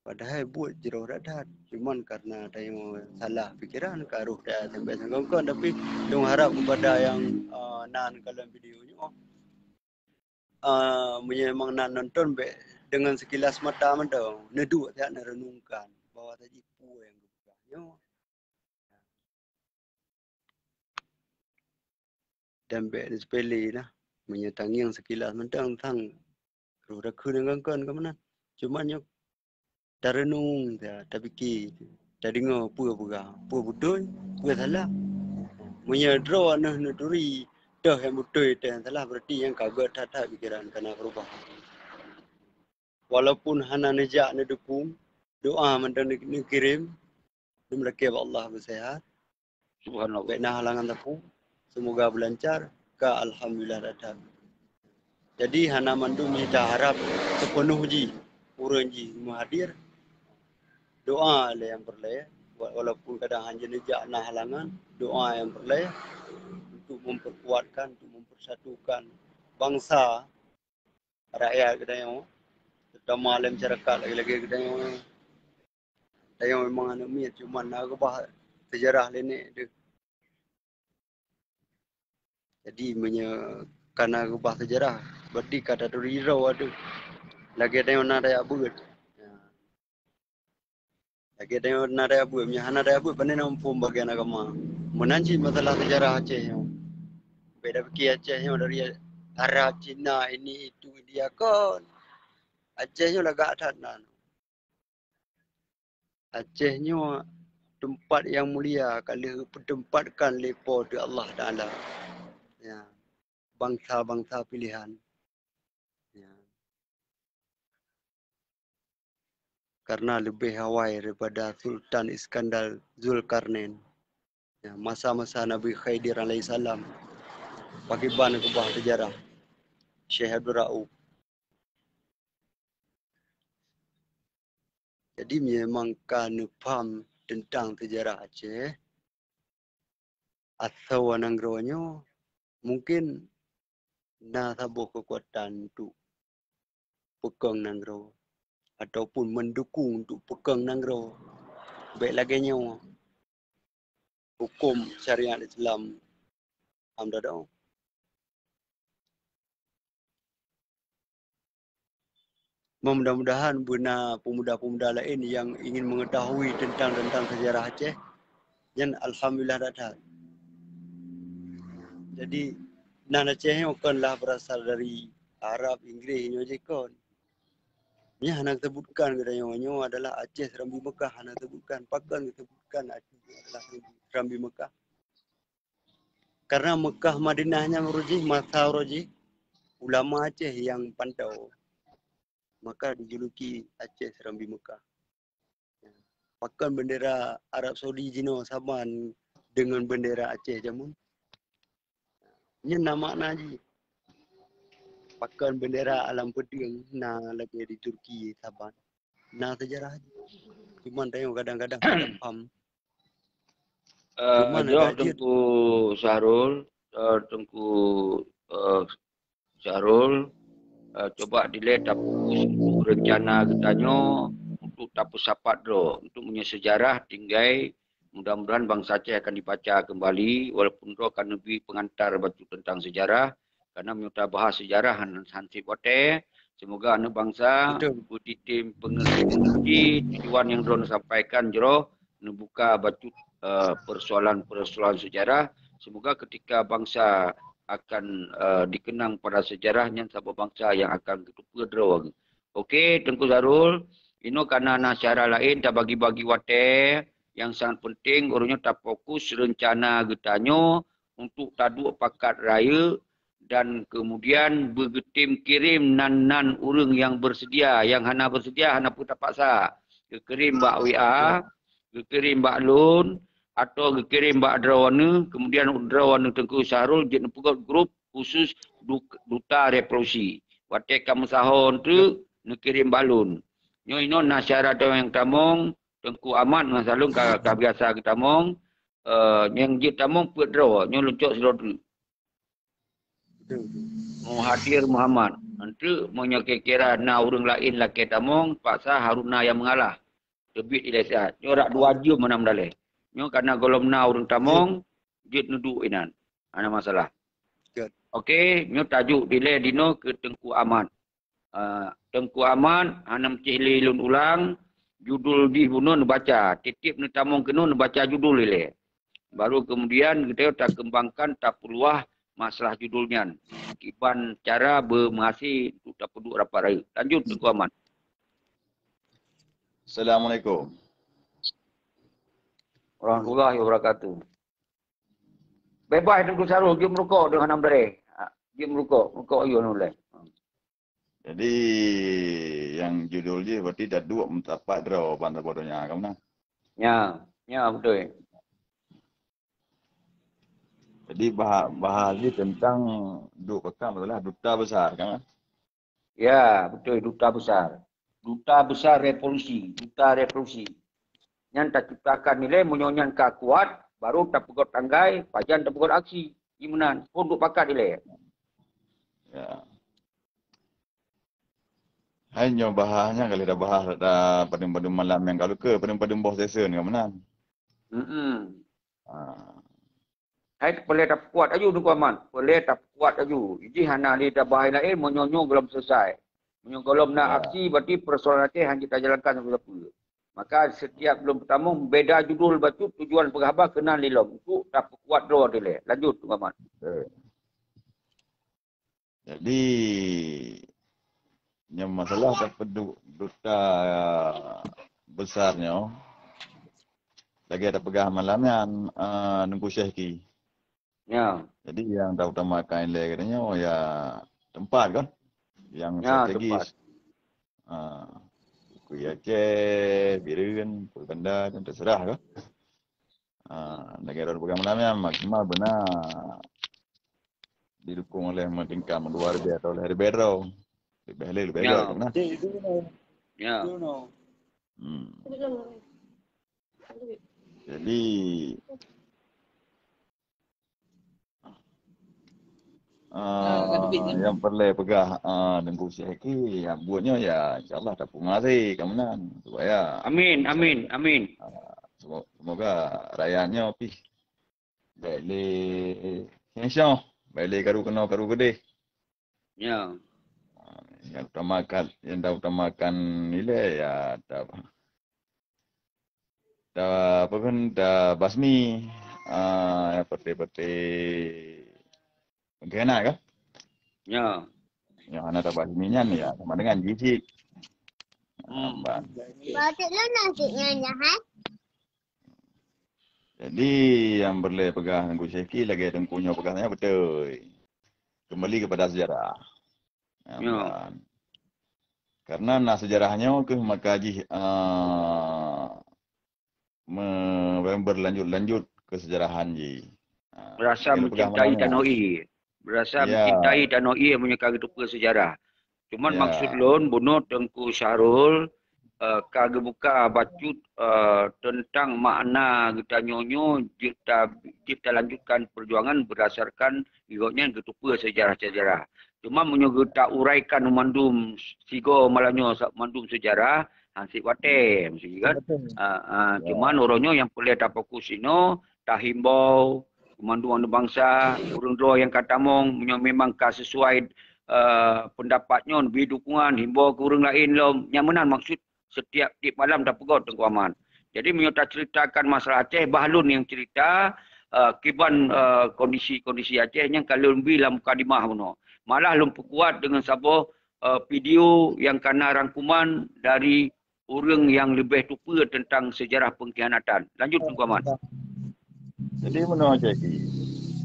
Padahai buet jroh that-that. Cuman karena tanyoe salah pikeran ka roh S M S kon-kon, tapi lôn harap kepada nyang, eh, na meukalon video nyoe, ah, meunyoe memang na nonton bék deungon sekilas mata mantong, neuduek siat neurenungkan bahwa saji peue nyang geupeugah nyoe. Dan bék neusepele nah, meunyoe tangieng sekilas mantong sang roh takheun nyang kon-kon ka meunan. Cuman nyoe tareunung, ta-, tapike, tadeungoe peue peugah, peue beutôi, peue salah. Meunyoe droe neuh neuturi, toh nyang beutôi, toh nyang salah, berarti nyang ka gét that-that pikeran ka na peurubah. Walaupun hana neujak neudukong, doa mantong neu-, neukirém, neumeulakée bak Allah beuseuhat. Subhanallah. Bék na halangan sapeue. Semoga beulancar, ka alhamdulillah that-that. Jadi hana mandum jih taharab sipeunoh jih ureuëng jih meuhadir. Doa lé nyang peureulée, wa-, walaupun kadang hana neujak na halangan, doa nyang peureulée untuk memperkuatkan, untuk mempersatukan bansa, rakyat geutanyoe, terutama lé masyarakat lagée-lagée geutanyoe. Tanyoe memang aneuëk miet, cuman na keubah seujarah lé nek deuh. Jadi meunyoe ka na keubah seujarah, berarti ka taturi droe deuh. Lagée tanyoe na tajak beuet. Lagée tanyoe na tajak beuet, meunyoe hana tajak beuet, pane na muphom bagian agama. Meunan cit masalah seujarah Aceh nyoe. Bék tapike Aceh nyoe dari Arab, Cina, ini, itu, India, kon. Aceh nyoe lagak that nan. Aceh nyoe teumpat nyang mulia ka lheueh geupeuteumpatkan lé Po teu Allah Taala. Ya, bansa-bansa piléhan. Ya. Karena leubeh awai daripada Sultan Iskandar Zulkarnain. Ya, masa-masa Nabi Khidir alaihissalam. Pakiban keubah sejarah Syekh Abdul Rauf. Jadi memang ka neupham teuntang sejarah Aceh, asoe nanggroe nyoe mungkin na saboh keukuatan untuk peukong nanggroe ataupun mendukung untuk peukong nanggroe. Bék lagée nyoe huköm syariat Islam am dadoe. Mudah-mudahan beuna pemuda-pemuda laén nyang ingin mengetahui tentang, tentang sejarah Aceh, nyan alhamdulillah that-that. Jadi, nan Aceh nyoe kon lah berasal dari Arab, Inggris nyoe jih kon. Nyan hana geusebutkan geutanyoe, nyoe adalah Aceh Serambi Mekah hana geusebutkan. Pakon geusebutkan Aceh adalah Serambi Mekah? Karena Mekah Madinah nyan uroe jih, masa uroe jih, ulama Aceh nyang pantau. Maka dijuluki Aceh Serambi Mekah. Pakon bendera Arab Saudi jinoe saban dengan bendera Aceh jameun? Nyan na makna jih. Pakon bendera alam peudeueng na lagée di Turki saban? Na sejarah jih. Cuman tanyoe kadang-kadang hana paham. Eh, Cuman ajoh ada jeuet. Teungku Syahrul, eh, Teungku, eh, Syahrul, eh, cuba dilée tafokus untuk rencana geutanyoe untuk tapeusapat droe untuk meunyoe sejarah tinggai, mudah-mudahan bansa Aceh akan dibaca kembali walaupun droe ka neubri pengantar bacut tentang sejarah, karena meunyoe tabahas sejarah han, han sép watée. Semoga aneuk bansa Betul. Beutitim pengerti tujuan nyang droeneuh sampaikan jroh neubuka bacut, eh, persoalan-persoalan sejarah. Semoga ketika bansa akan, eh, dikenang pada sejarah nyan saboh bansa nyang akan geuteupeue droe. Oke, Teungku Syahrul, inoe kana na syarah laén tabagi-bagi watée nyang sangat penting, uroe nyoe tafokus rencana geutanyoe untuk taduek pakat rayeuk dan kemudian beugeutem kirém nan-nan ureuëng nyang bersedia, nyang hana bersedia hana peue tapaksa. Geukirém bak W A, geukirém bak lôn, atau geukirém bak droeneuh, kemudian droeneuh Teungku Syahrul jeuet neupeugét grup khusus du-, duta revolusi. Watée ka meusaho teuk neukirém bak lôn. Nyoe inoe na syarat nyang tamong, Teungku Amat ngon Salong ka, ka biasa geutamong, eh, nyang jeuet tamong peuet droe, nyoe lôn cok sidroe teuk. Muhadir Muhammad. Nanti meunyoe kira-kira na ureuëng laén lakée tamong, paksa Haruna nyang meungalah. Teubiet ilée siat. Nyoe rak dua jeuem hana meudaleh. Nyoe kana gohlom na ureuëng tamong, jeuet neuduek inan. Hana masalah. Good. Oke, nyoe tajuk dilée dinoe keu Teungku Amat. Ah, Teungku Amat, hana meucih lé lôn ulang, judul jih bunoe neubaca. Tieb-tieb neutamong keunoe neubaca judul ilée. Baru kemudian geutanyoe takeumbangkan, tapeuluah masalah judul nyan. Kiban cara beumeuhasé untuk tapeuduek rapat rayeuk. Lanjut, Teungku Amat. Assalamualaikum. Warahmatullahi wabarakatuh. Bebas Teungku Syahrul, jeuet meurukok deungon hana meudaleh. Ha, jeuet meurukok, meurukok ayue hana meudaleh. Jadi, nyang judul jih berarti taduek meusapat droe ban saboh donya, kan meunan? Ya, ya, beutôi. Jadi, bah-, bahas jih tentang duek pakat masalah duta besar, kan? Ya, beutôi, duta besar. Duta besar revolusi, duta revolusi. Nyan taciptakan ilée, meunyoe nyan ka kuat, baru tapeugét tanggai, pajan tapeugét aksi. Jih meunan, phon duek pakat ilée. Ya. Hai nyoe bahas nyan ka lheueh tabahas pada padum-padum malam nyang ka lukée, padum-padum boh session ka meunan. Mm-mm. Ah. Hai peureulée tapeukuat aju Teungku Amat, peureulée tapeukuat aju. Jih hana lé tabahas laén meunyoe nyoe gohlom selesai. Meunyoe gohlom na Ya. aksi, berarti persoalan Aceh hana jeuet tajalankan sapeue-sapeue. Maka setiap lôn peutamong beda judul bacut tujuan peugah haba keunan lé lom untuk tapeukuat droe dilée. Lanjut Teungku Amat. Betul. Jadi, Nyang masalah tapeuduek duta besar nyoe, lagèe tapeugah malam nyan, eh, Teungku Syehki. Ya. Jadi nyang tautamakan ilèe geutanyoe ya teumpat kan, nyang strategis. Ah, kui Aceh, Bireuen, kui Banda, kan terserah kan. Ah, lagèe droe peugah malam nyan, maksimal beuna didukung oleh meutingkat meudua ribèe atau lhèe ribèe droe. Leubeh lé, leubeh droe kan. Ya. Hmm. Jadi, ah, nyang peureulèe peugah, ah, Teungku Syehki, ya, buet nyoe ya, insya Allah tapeumaséh ka meunan. Supaya Amin, amin, amin. Ah, semo-, semoga rakyat nyoe pih bèk lé sensyoh, bèk lé karu keunoe karu keudéh. Ya. Ah, nyang utamakan, nyang tautamakan ilèe ya ta-, ta-, apa kan, tabasmi, ah, nyang partai-partai pengkhianat kan? Ya. Nyang hana tabasmi nyan ya sama dengan jih cit. Hmm. Ban. Batik lôn nang cit nyan ya, hai? Jadi nyang peureulèe peugah Teungku Syehki lagèe Teungku nyoe peugah nyan beutôi. Kembali kepada sejarah. Ya. Ban. Karena na sejarah nyoe keuh maka jih, eh, me-, berlanjut-lanjut keusejarahan jih. Ah, berasa mencintai tanoh ie. Berasa mencintai tanoh ie meunyoe ka geuteupeue sejarah. Cuman maksud lôn, bunoe Teungku Syahrul, eh, ka geubuka bacut, eh, teuntang makna geutanyoe nyoe jeuet ta-, jeuet talanjutkan peujuangan beurdasarkan gobnyan geuteupeue sejarah-sejarah. Cuma meunyoe geuta uraikan mandum sigoe malam nyoe sa-, mandum sejarah, han sit watèe meusti kan. Ah, ah, cuman uroe nyoe nyang peureulèe tafokus inoe, tahimbau keu mandum aneuk bansa, ureueng droe nyang ka tamong, meunyoe memang ka sesuai, eh, pendapat nyoe, bri dukungan, himbau keu ureueng laén lom. Nyang meunan maksud setiap tiep malam tapeugot Teungku Ahmad. Jadi meunyoe taceuritakan masalah Aceh, bah lôn nyang cerita, eh, kiban, eh, kondisi-kondisi Aceh nyang ka lôn bi lam mukadimah bunoe. Malah lôn peukuat deungon saboh, eh, video nyang kana rangkuman dari ureueng nyang leubeh teupeue teuntang sejarah pengkhianatan. Lanjut, Teungku Ahmad. Jadi meunyoe jadi,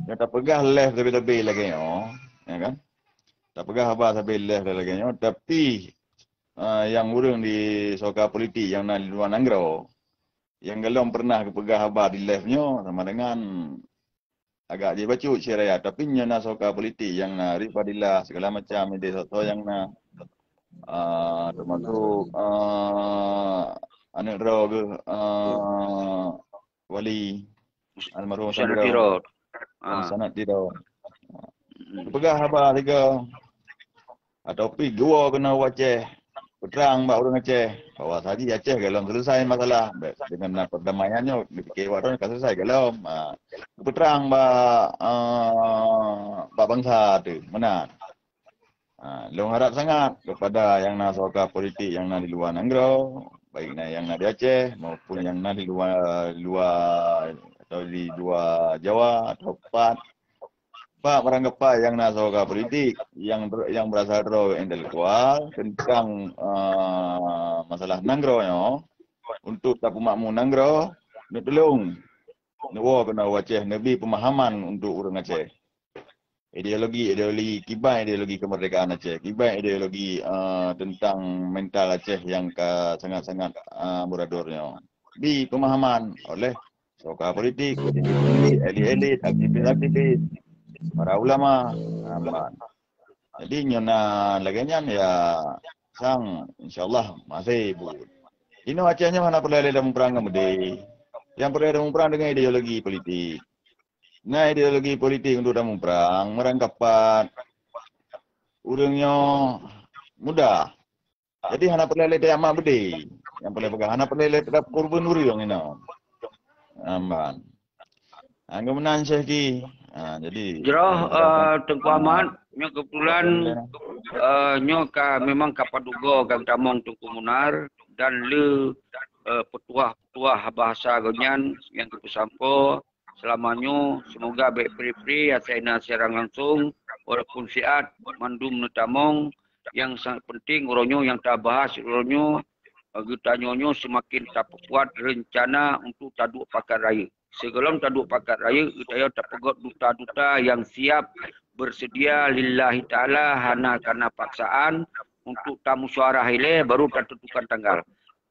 nyang tapeugah live leubeh-leubeh lagèe nyoe, ya kan? Tapeugah haba sabe live lagèe nyoe, tapi, ah, nyang ureueng di soka politik nyang na di luwa nanggroe, nyang golom pernah geupeugah haba di live nyoe sama dengan agak jibacut syedara, tapi nyoe na soka politik nyang na Arif Fadilah, segala macam idéh soe-soe nyang na, ah, termasuk, ah, aneuk droe geuh, ah, Wali, almarhum Sanad Tiro. Ah. Sanad Tiro. Peugah haba tiga. Atau pi geuwoe keunoe u Aceh, peutrang bak ureueng Aceh bahwa saji Aceh golom selesai masalah, bèk deungon na perdamaian nyoe, dipike awak droe ka selesai golom. Ha, peutrang bak, eh, bak bansa teuh, meunan. Ha, lôn harap sangat kepada nyang na soka politik nyang na di luwa nanggroe, baik na nyang na di Aceh maupun nyang na di luwa, luwa atau di luwa Jawa atau pat Pak barangkapai nyang na soka politik nyang ber-, nyang berasal droe intelektual teuntang, eh, masalah nanggroe nyoe, untuk tapeumakmu nanggroe, neutulông, neuwoe keunoe u Aceh, neubi peumahaman untuk ureueng Aceh. Ideologi, ideologi, kiban ideologi kemerdekaan Aceh, kiban ideologi, eh, teuntang mental Aceh nyang ka sangat-sangat, eh, amburadul nyoe. Bi peumahaman oleh soka politik, elit-elit, aktivis-aktivis, para ulama, ha, ban. Jadi nyoe na lagèe nyan ya sang, insya Allah maséh buet. Inoe Aceh nyoe hana peureulèe lé tamuprang ngon beudé. Nyang peureulèe tamuprang deungon ideologi politik. Na ideologi politik untuk tamuprang, meurangkapat ureueng nyoe mudah. Jadi hana peureulèe lé tajak mat beudé. Nyang peureulèe peugah hana peureulèe lé tajak peukurban ureueng inoe. Aman. Anggo meunan Syekh Ki. Ha, jadi jroh, eh, Teungku Ahmad, nyoe kebetulan, eh, nyoe ka memang ka padub goe ka geutamong Teungku Munar dan le, eh, peutuah-peutuah bahasa gobnyan nyang geupeusampoe selama nyoe, semoga bèk pri-pri asai na siaran langsung, walaupun siat mandum neutamong, Nyang sangat penting uroe nyoe nyang tabahas uroe nyoe, eh, geutanyoe nyoe seumaken tapeukuat reuncana untuk taduek pakat rayeuk. Sigohlom taduek pakat rayeuk, geutanyoe tapeugöt duta-duta nyang siap beuseudia lillahi ta'ala, hana kana paksaan, untuk tamusyawarah ilée baru tateuntukan tanggal.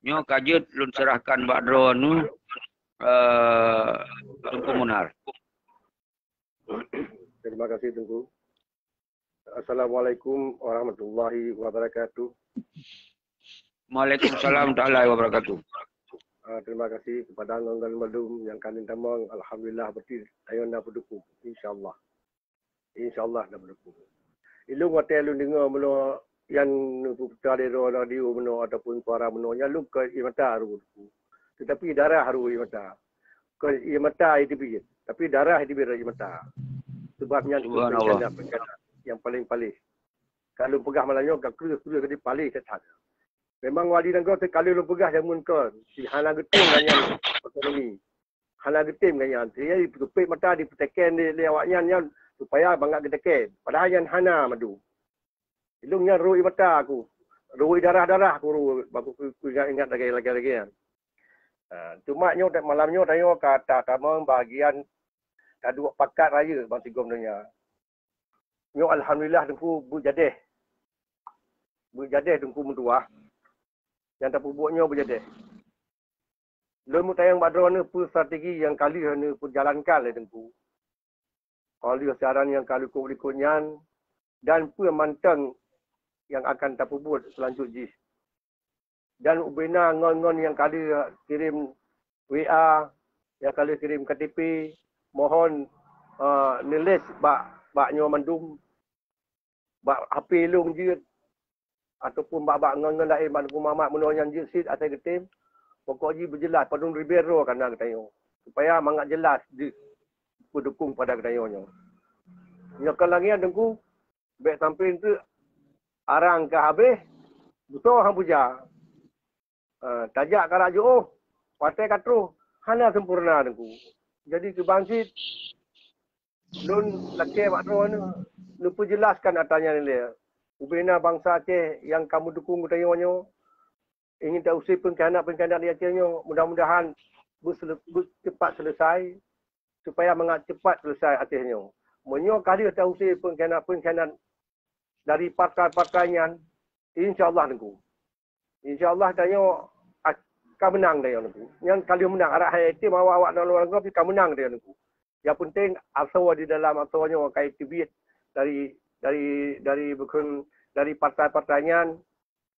Nyoe ka jeuet lôn seurahkan bak droeneuh, eh, Teungku Munhar. Terima kasih, Teungku. Assalamualaikum warahmatullahi wabarakatuh. Waalaikumsalam warahmatullahi wabarakatuh. Ah, terima kasih kepada ngon-ngon mandum nyang ka neutamong. Alhamdulillah, berarti tanyoe na peudukung. InsyaAllah. InsyaAllah na peudukung. Ilôn watée lôn deungoe meunoe nyang neupeuputa di radio meunoe ataupun suara meunoe, nyan lôn kon ié mata rô Teungku. Tetapi darah rô ié mata. Kon ié mata nyang teubiet, tapi darah nyang teubiet rô ié mata. Sebab nyan Subhanallah. Peuncana-peuncana nyang paleng paléh. Ka lôn peugah malam nyoe ka kreueh-kreueh jadi paléh that-that. Memang wali nanggroe teuka lheueh lôn peugah jameun kon, si hana geutem ngon nyan otonomi. Hana geutem ngon nyan. Jadi, jipeuteubiet mata jipeuteken lé, lé awaknyan nyan supaya bangat geutekan. Padahai nyan hana mandum. Ilôn nyan rô ié mata ku. Rô ié darah-darah ku rô, bak ku, ku, ku ingat-ingat lagée, lagée, lagée nyan. Ha, cuma nyoe, malam nyoe tanyoe ka ta-, tamong bahagian taduek pakat rayeuk bansigom donya. Nyoe alhamdulillah Teungku beujadeh. Beujadeh Teungku meutuwah. Nyang tapeubuet nyoe beujadeh. Lôn meutanyong bak droeneuh peue strategi nyang ka lheueh neupeujalankan lé Teungku. Ka lheueh siaran nyang ka likot-likot nyan dan peue mantong nyang akan tapeubuet seulanjut jih. Dan ubena ngon-ngon nyang ka lheueh kirém W A, nyang ka lheueh kirém K T P, mohon, eh, neules bak, bak nyoe mandum, bak H P lôn jeuet, ataupun bak, bak ngon-ngon laén bak Teungku Muhammad meunoe nyan jeuet cit asai geutem. Pokok jih beujeulaih padum ribée droe ka na geutanyoe. Supaya mangat jeulaih jih peudukung pada geutanyoe nyoe. Nyoe kon lagée nyan Teungku, bék sampoe teuk arang ka habéh, beusoe han puja. Ah, tajak ka rab jiôh, watée ka troh, hana sempurna Teungku. Jadi keuban cit, lôn lakée bak droeneuh neupeujeulaih atra nyan ilée. Ubena bansa Aceh nyang ka meudukung geutanyoe nyoe, ingin tausé peungkhianat-peungkhianat di Aceh nyoe, mudah-mudahan beusele-, beuceupat seuleusoe, supaya mangat ceupat seuleusoe Aceh nyoe. Meunyoe ka lheueh tausé peungkhianat-peungkhianat dari partai-partai nyan, insya Allah Teungku. Insya Allah tanyoe ak-, ka meunang tanyoe Teungku. Nyan ka lheueh meunang, adak hai item awak-awak nanggroe pih ka meunang tanyoe Teungku. Nyang penting asoe di dalam asoe nyoe ka teubiet dari, dari, dari bukon, dari partai-partai nyan,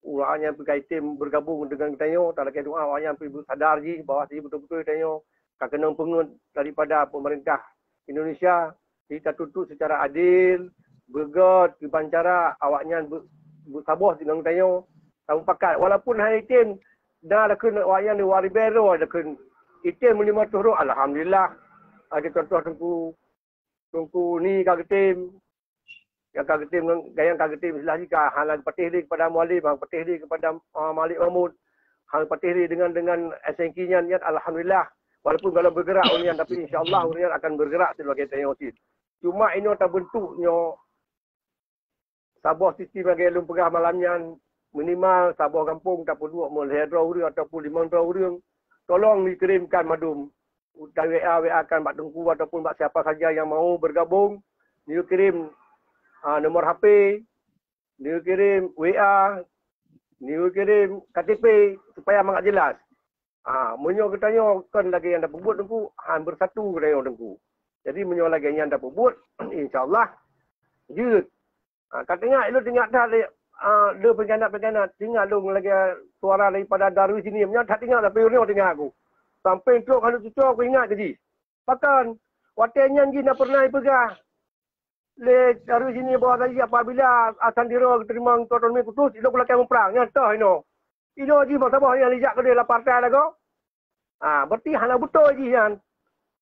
awaknyan pih ka item bergabung deungon tanyoe, talakée doa awaknyan pih sadar jih bahwa si beutôi-beutôi tanyoe ka keunong peungeut daripada pemerintah Indonesia, jitatuntut secara adil, beugét, kiban cara awaknyan be-, beusaboh deungon tanyoe, tamupakat. Walaupun hai item na lakon awaknyan di luwa ribée droe lakon item meulima turoh, alhamdulillah. Ada contoh Teungku, Teungku ni ka geutem, nyang ka geutem ngon, nyang ka geutem istilah jih ka hana geupatéh lé kepada Mualem, hana geupatéh lé kepada, ah, Malik Mahmud, hana geupatéh lé dengan, dengan S N Q nyan, nyan alhamdulillah. Walaupun golom bergerak ureuëng nyan, tapi insya Allah ureuëng nyan akan bergerak sebagai tanyoe cit. Cuma inoe tabentuk nyoe saboh sistem lagée lôn peugah malam nyan, minimal saboh gampông tapeuduek meulhée droe ureuëng ataupun limong droe ureuëng. Tolong dikirimkan mandum. Utai W A, W A kan bak Teungku ataupun bak siapa saja yang mau bergabung, dikirim, ah, nomor H P, dikirim W A, dikirim K T P supaya mangat jelas. Ah, meunyoe geutanyoe kon lagée nyang tapeubuet Teungku, han beusatu geutanyoe Teungku. Jadi meunyoe lagée nyan tapeubuet, insya Allah jeuet. Ha, ka teuingat, lôn teuingat that lé, ah, lé peungianat-peungianat. Teuingat lôn lagée suara daripada Darul Jinim. Nyan that teuingat, tapi uroe teuingat aku. Sampoe trok hana cuco aku ingat ke jih. Pakon, watée nyan jih na pernah ipeugah lé Darul Jinim bahwa tadi apabila Alexandria geuterima otonomi khusus, ilok lakée muprang. Nyan toh inoe. Inoe jih masa boh nyang lijak keudeh lam partai lagoe. Ah, berarti hana beutôi jih nyan.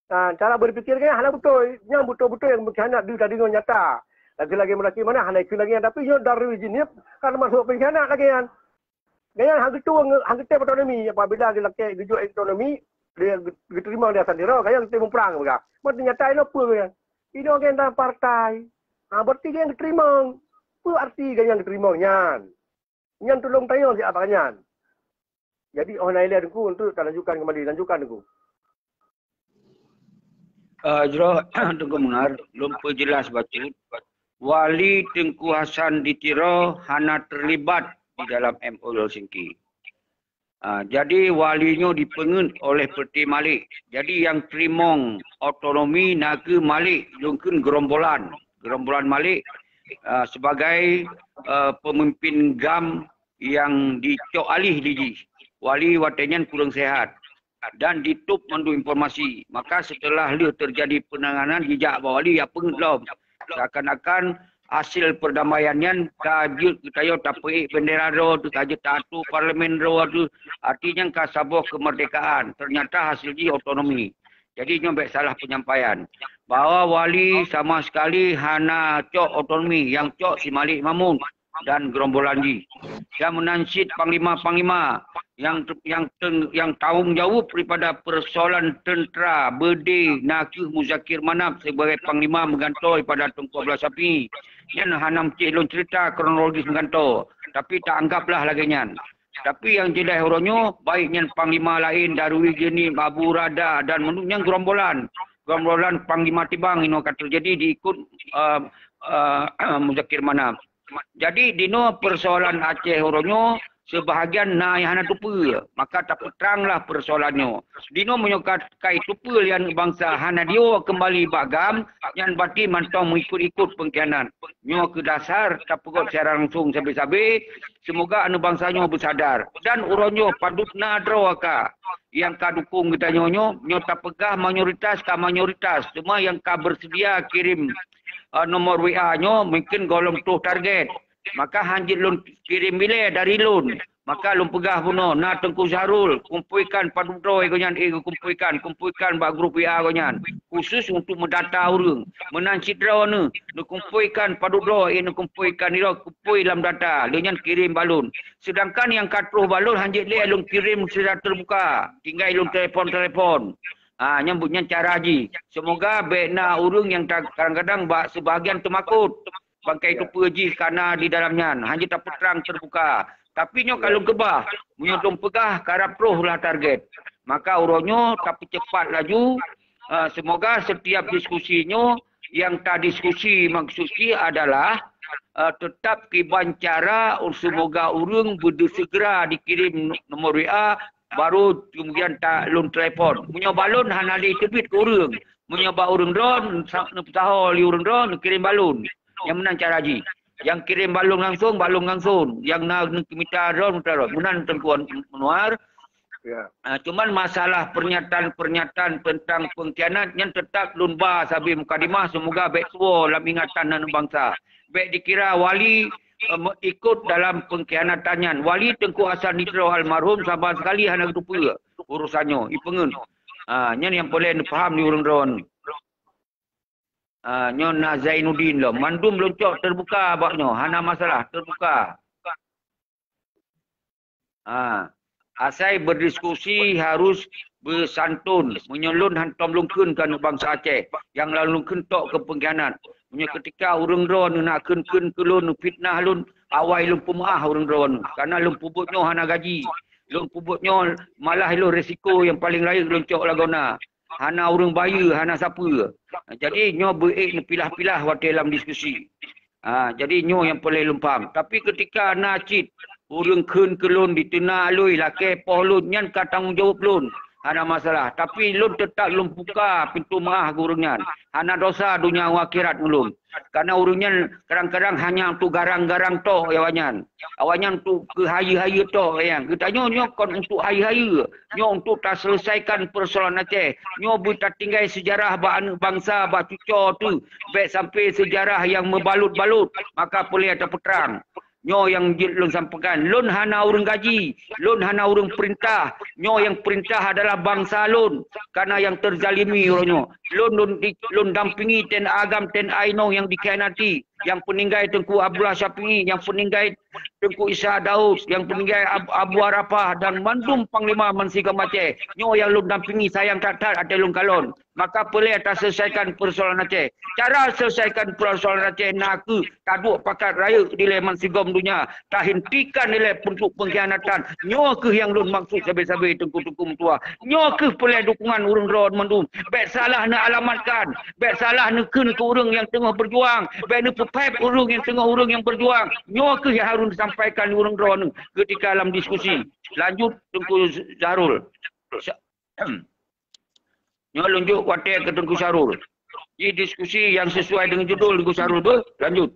Ah, cara berpikir geuh hana beutôi. Nyang beutôi-beutôi nyang mengkhianat di tadi ngon nyata. Lagi-lagi meulaki mana hana ikut lagi nyan, tapi nyoe dari jihneuh kan masuk pengkhianat lagi nyan. Gaya hang geutue, hang geuteu otonomi apabila geulakée geujok otonomi, dia geuterima dia sendiri, gaya geuteu muprang peugah. Berarti nyata inoe peue nyan? Inoe gaya dalam partai. Ha, berarti gaya geuteurimong. Peue arti gobnyan geuteurimong nyan? Nyan tulông tanyoe siat bak nyan. Jadi, oh na ilée Teungku, untuk talanjutkan kembali. Lanjutkan, Teungku. Ah, jroh, Teungku Munir, lôn peujeulaih bacut, Wali Teungku Hasan di Tiro hana terlibat di dalam M O U Helsinki. Ah, jadi wali nyoe dipeungeut oleh Peureté Malik. Jadi nyang teurimong otonomi na kheueh Malik, lôn kheun gerombolan. Gerombolan Malik, ah, sebagai, ah, pemimpin GAM nyang dicok alih lé jih. Wali watée nyan kureueng sehat dan ditôb mandum informasi. Maka seuteulah lheueh teujadi peunanganan jijak bak wali, ya peungeut lom. Seakan-akan hasil perdamaian nyan ka jeuet geutanyoe tapeuék bendera droe teuh, ka jeuet taatô parlemen droe teuh. Arti nyan ka saboh kemerdekaan, ternyata hasil jih otonomi. Jadi nyoe bék salah penyampaian bahwa wali sama sekali hana cok otonomi, nyang cok si Malik Mahmud dan gerombolan jih. Dan meunan cit panglima-panglima nyang, nyang teng-, nyang tanggung jaweueb daripada persoalan teuntera beudé na kheueh Muzakir Manaf sebagai panglima meugantoe daripada Teungku Abdullah Syafie. Nyan hana meucéh lôn cerita kronologis meugantoe, tapi taanggaplah lagée nyan. Tapi nyang jeulaih uroe nyoe, baik nyan panglima laén, Darwi Jeunib, Abu Rada dan mandum nyan gerombolan, gerombolan panglima tibang inoe ka teujadi diikut, eh, eh, Muzakir Manaf. Jadi, dinoe persoalan Aceh uroe nyoe, sebahagian na nyang hana teupeue, maka tapeutranglah persoalan nyoe. Dinoe meunyoe ka, ka iteupeue lé aneuk bansa hana diwoe keumbali bak GAM, nyan berarti mantong meuikot-ikot pengkhianat. Nyoe keuh dasar tapeugot siaran langsung sabe-sabe, semoga aneuk bansa nyoe beusadar. Dan uroe nyoe padub na droe ka nyang ka dukung geutanyoe nyoe, nyoe tapeugah mayoritas ka mayoritas, cuma nyang ka beuseudia kirém, eh, nomor W A nyoe mungken gohlom troh target. Maka hanjeuet lôn kirém ilée dari lôn. Maka lôn peugah bunoe, na Teungku Syahrul, kumpuikan padub droe gobnyan, eh, kumpuikan, kumpuikan bak grup W A gobnyan. Khusus untuk meudata ureuëng. Meunan cit droeneuh, neukumpuikan padub droe, eh, neukumpuikan nyoe, kumpui lam data, lheueh nyan kirém bak lôn. Seudangkan nyang ka troh bak lôn hanjeuet lé lôn kirém secara terbuka, tinggai lôn telepon-telepon. Ah, nyan buet nyan cara jih. Semoga bék na ureuëng nyang ta-, kadang-kadang bak sebahagian teumakot. Bangkai teupeue jih ka na di dalam nyan, hana tapeutrang terbuka. Tapi nyoe ka lôn keubah, meunyoe lôn peugah karab troh lah target. Maka uroe nyoe tapeucepat laju. Ah, semoga setiap diskusi nyoe nyang tadiskusi maksud jih adalah, ah, tetap kiban cara semoga ureuëng beude segera dikirém nomor W A, baru kemudian ta lôn telepon. Meunyoe bak lôn hana lé teubiet keu ureuëng. Meunyoe bak ureuëng droe, sa-, neupeusaho lé ureuëng droe, neukirém bak lôn. Nyang meunan cara jih. Nyang kirém bak lôn langsung, bak lôn langsung. Nyang na neumita droe, neumita droe. Meunan Teungku Munir. Ya. Ah, cuman masalah pernyataan-pernyataan tentang pengkhianat nyan tetap lôn ba sabe mukadimah, semoga bék tuwoe lam ingatan aneuk bansa. Bék dikira wali, eh, me-, ikut dalam pengkhianatan nyan. Wali Teungku Hasan di Tiro almarhum sama sekali hana geuteupeue urusan nyoe, ipeungeut. Ah, nyan nyang peureulée neupaham di ureuëng droe. Ah, nyoe na Zainuddin lom. Mandum lôn cok terbuka bak nyoe, hana masalah, terbuka. Ha, asai berdiskusi harus beusantun. Meunyoe lôn hantom lôn kheun keu aneuk bansa Aceh, nyang lalu lôn kheun tok keu pengkhianat. Meunyoe keutika ureuëng droe neunak kheun-kheun keu lôn, neufitnah lôn, awai lôn peumeu'ah ureuëng droe nyoe. Karena lôn peubuet nyoe hana gaji. Lôn peubuet nyoe malah lôn risiko nyang paleng rayeuk lôn cok lagoena. Hana ureuëng bayeue, hana sapeue. Jadi nyoe beuék neupilah-pilah watée lam diskusi. Ha, jadi nyoe nyang peureulée lôn paham. Tapi keutika na cit ureuëng kheun keu lôn diteunak lôn, lakée poh lôn, nyan ka tanggong jaweueb lôn. Hana masalah. Tapi lôn teutap lôn buka pintoe meu'ah keu ureuëng nyan. Hana dosa donya ngon akhirat ngon lôn. Karena ureuëng nyan kadang-kadang hanya untuk garang-garang tok awaknyan. Awaknyan untuk keu hayeue-hayeue tok, ya. Geutanyoe nyoe kon untuk hayeue-hayeue. Nyoe untuk taselesaikan persoalan Aceh. Nyoe beu tatinggai sejarah bak aneuk bansa, bak cucoe teuh. Bék sampai sejarah nyang meubalut-balut, maka peureulée tapeutrang. Nyoe nyang jeuet lôn sampaikan. Lôn hana ureuëng gaji, lôn hana ureuëng peurintah. Nyoe nyang peurintah adalah bansa lôn. Karena nyang teuzalimi uroe nyoe. Lôn, lôn di, lôn dampingi TNA GAM, TNA inong nyang dikhianati. nyang peuninggai Teungku Abdullah Syafi'i, nyang peuninggai Teungku Isa Daud, nyang peuninggai Ab-, Abu Arafah dan mandum panglima bansigom Aceh. Nyoe nyang lôn dampingi, sayang that-that até lôn kalon. Maka peureulée taseulesaikan peusoalan Aceh. Cara seulesaikan peusoalan Aceh na kheueh taduek pakat rayeuk dilée bansigom donya, tahentikan ilée untuk peungkhianatan. Nyoe kheueh nyang lôn maksud sabe-sabe teungku-teungku meutuah. Nyoe kheueh peureulée dukungan ureuëng droe mandum. Bék salah neualamatkan, bék salah neukheun keu ureuëng nyang teungoh beujuang, bék neupeupéb ureuëng nyang teungoh ureuëng nyang beujuang. Nyoe kheueh nyang harôh neusampaikan ureuëng droe neuh keutika lam diskusi. Lanjut Teungku Zahrul. Sa-, Nyoe lôn jok watée keu Teungku Syarul. Jih diskusi nyang sesuai dengan judul Teungku Syarul tu, lanjut.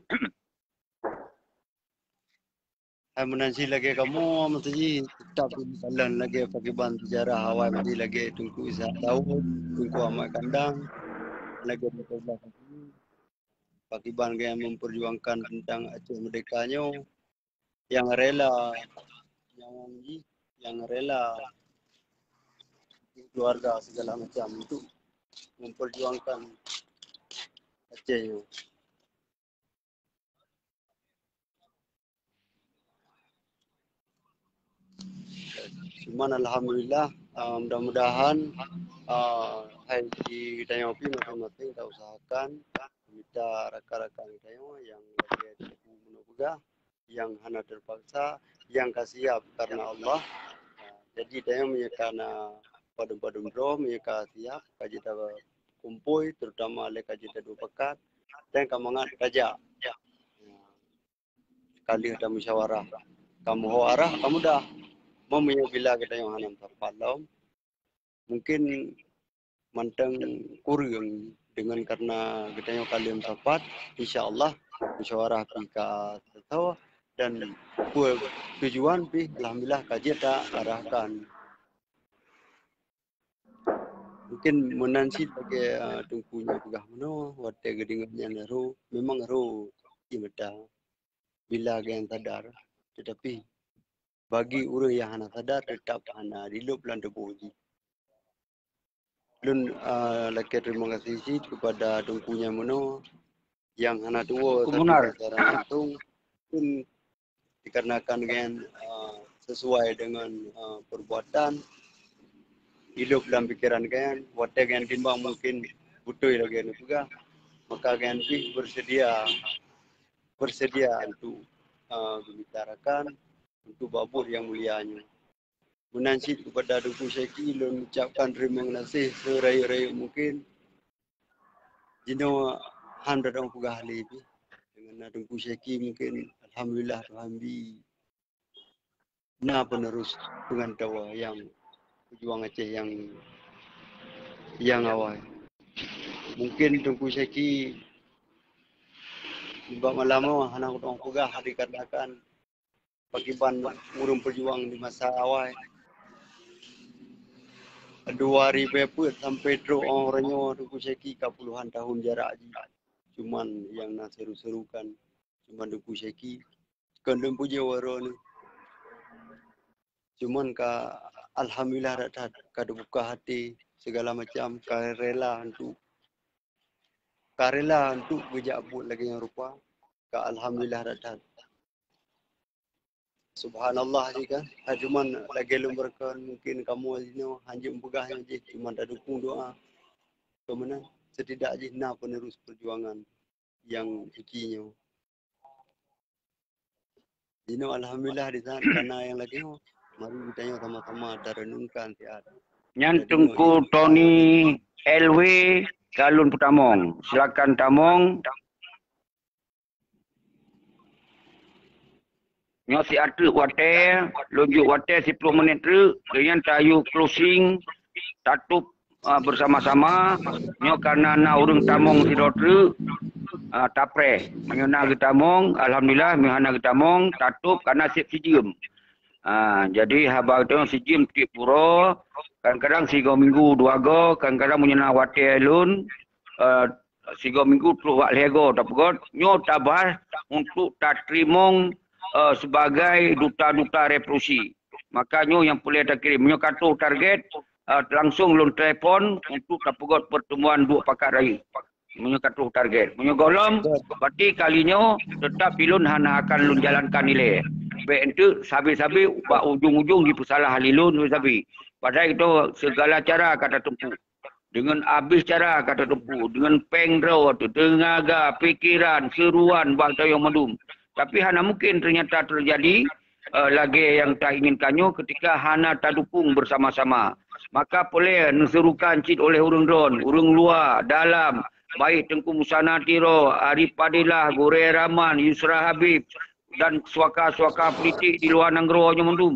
Hai meunan cit lagée kamoe, maksud jih, teutap dikalon lagée pakiban sejarah awai, maksud jih lagée Teungku Ishak Daud, Teungku Ahmad Kandang, lagée Teungku Abdullah Syafi'i, pakiban geuh nyang memperjuangkan tentang Aceh Merdeka nyoe, nyang rela nyawöng jih, nyang rela keluarga segala macam untuk memperjuangkan Aceh nyoe. Cuman alhamdulillah, ah, mudah-mudahan, ah, hai di geutanyoe pih maséng-maséng ta usahakan mita rakan-rakan geutanyoe nyang lagée Teungku meunoe peugah, nyang hana teupaksa, nyang ka siab karena Allah. Jadi, tanyoe meunyoe ka na padum-padum droe, meunyoe ka siab, ka jeuet takumpôi, terutama lé ka jeuet taduek pakat, dan ka mangat tajak. Ka lheueh tamusyawarah. Ka meuho arah, ka mudah. Meunyoe bila geutanyoe hana meusapat lom, mungkin mantong kureueng, deungon karena geutanyoe ka lheueh meusapat, insya Allah musyawarah pih ka teutoe dan peue tujuan pih alhamdulillah ka jeuet ta arahkan. Mungkin meunan cit lagée, ah, Teungku nyoe peugah meunoe, watée geudeungoe nyan ro, memang ro ie mata bila geuh nyang sadar, tetapi bagi ureuëng nyang hana sadar, teutap hana dilôb lam tuboh jih. Lôn, ah, lakée terima kasih cit kepada Teungku nyang meunoe nyang hana tuwoe, tapi secara langsung pun dikarenakan geuh nyan, ah, sesuai dengan, ah, perbuatan, dilôb lam pikeran geuh nyan, watée geuh nyan timbang mungkin beutôi lagée neupeugah, maka geuh nyan pih bersedia, bersedia untuk, ah, geumita rakan untuk bak buet nyang mulia nyoe. Meunan cit kepada Teungku Syeki lôn ucapkan teurimong gaséh seurayeuk-rayeuk mungken. Jinoe han tadong peugah lé pih. Deungon na Teungku Syeki mungken alhamdulillah Tuhan bi na penerus peungantoe nyang peujuang Aceh nyang, nyang awai. Mungken Teungku Syeki nibak malam nyoe hana tadong peugah dikarenakan pakiban ureuëng peujuang di masa awai. Dua ribée peuet sampai trok uroe nyoe Teungku Syeki ka puluhan tahun jarak jih. Cuman nyang na seru-seru kan cuman Teungku Syeki. Kon lôn pujoe uroe nyoe. Cuman ka alhamdulillah that-that ka teubuka hati segala macam, ka rela untuk, ka rela untuk geujak buet lagée nyang rupa. Ka alhamdulillah that-that. Subhanallah jih kan. Ha, cuman lagée lôn beureukan mungken kamoe jinoe hanjeuet meupeugah nyan jih, cuman tadukung doa. Keu meunan, setidak jih na penerus peujuangan nyang suci nyoe. Jinoe alhamdulillah di saat kana nyang lagée nyoe, mari geutanyoe sama-sama tarenungkan siat. Nyan Teungku Tony L W ka lôn peutamong. Silakan tamong. Nyoe siat treuk watée, lôn jok watée siploh menit treuk, deunyan tayue closing, tatôp, ah, bersama-sama. Nyoe karena na ureuëng tamong sidroe treuk, ah, tapreh. Meunyoe na geutamong, alhamdulillah, meunyoe hana geutamong, tatôp karena seb sijeuem. Ah, jadi haba geutanyoe sijeuem tiep uroe, kadang-kadang sigoe minggu dua goe, kadang-kadang meunyoe na watée lôn, eh, sigoe minggu trok bak lhée goe tapeugét, nyoe tabahas untuk tateurimong, eh, sebagai duta-duta revolusi. Maka nyoe nyang peureulée takirém. Meunyoe ka troh target, eh, langsong lôn telepon untuk tapeugét pertemuan duek pakat rayeuk. Meunyoe ka troh target. Meunyoe gohlom, berarti kali nyoe teutap ilôn hana akan lôn jalankan ilée. Bék enteuk sabe-sabe bak ujong-ujong jipeusalah lé lôn sabe-sabe. Padahai itu segala cara ka tatempuh. Deungon abéh cara ka tatempuh, deungon péng droe, teunaga, pikeran, seuruan bak geutanyoe mandum. Tapi hana mungkin ternyata teujadi, eh, lagée nyang tainginkan nyoe ketika hana tadukong bersama-sama. Maka peureulée neuserukan cit oleh ureuëng droen, ureuëng luwa, dalam, baik Teungku Musa Natiro, Arif Fadilah, Gurée Rahman, Yusra Habib, dan suaka-suaka politik di luwa nanggroe nyoe mandum.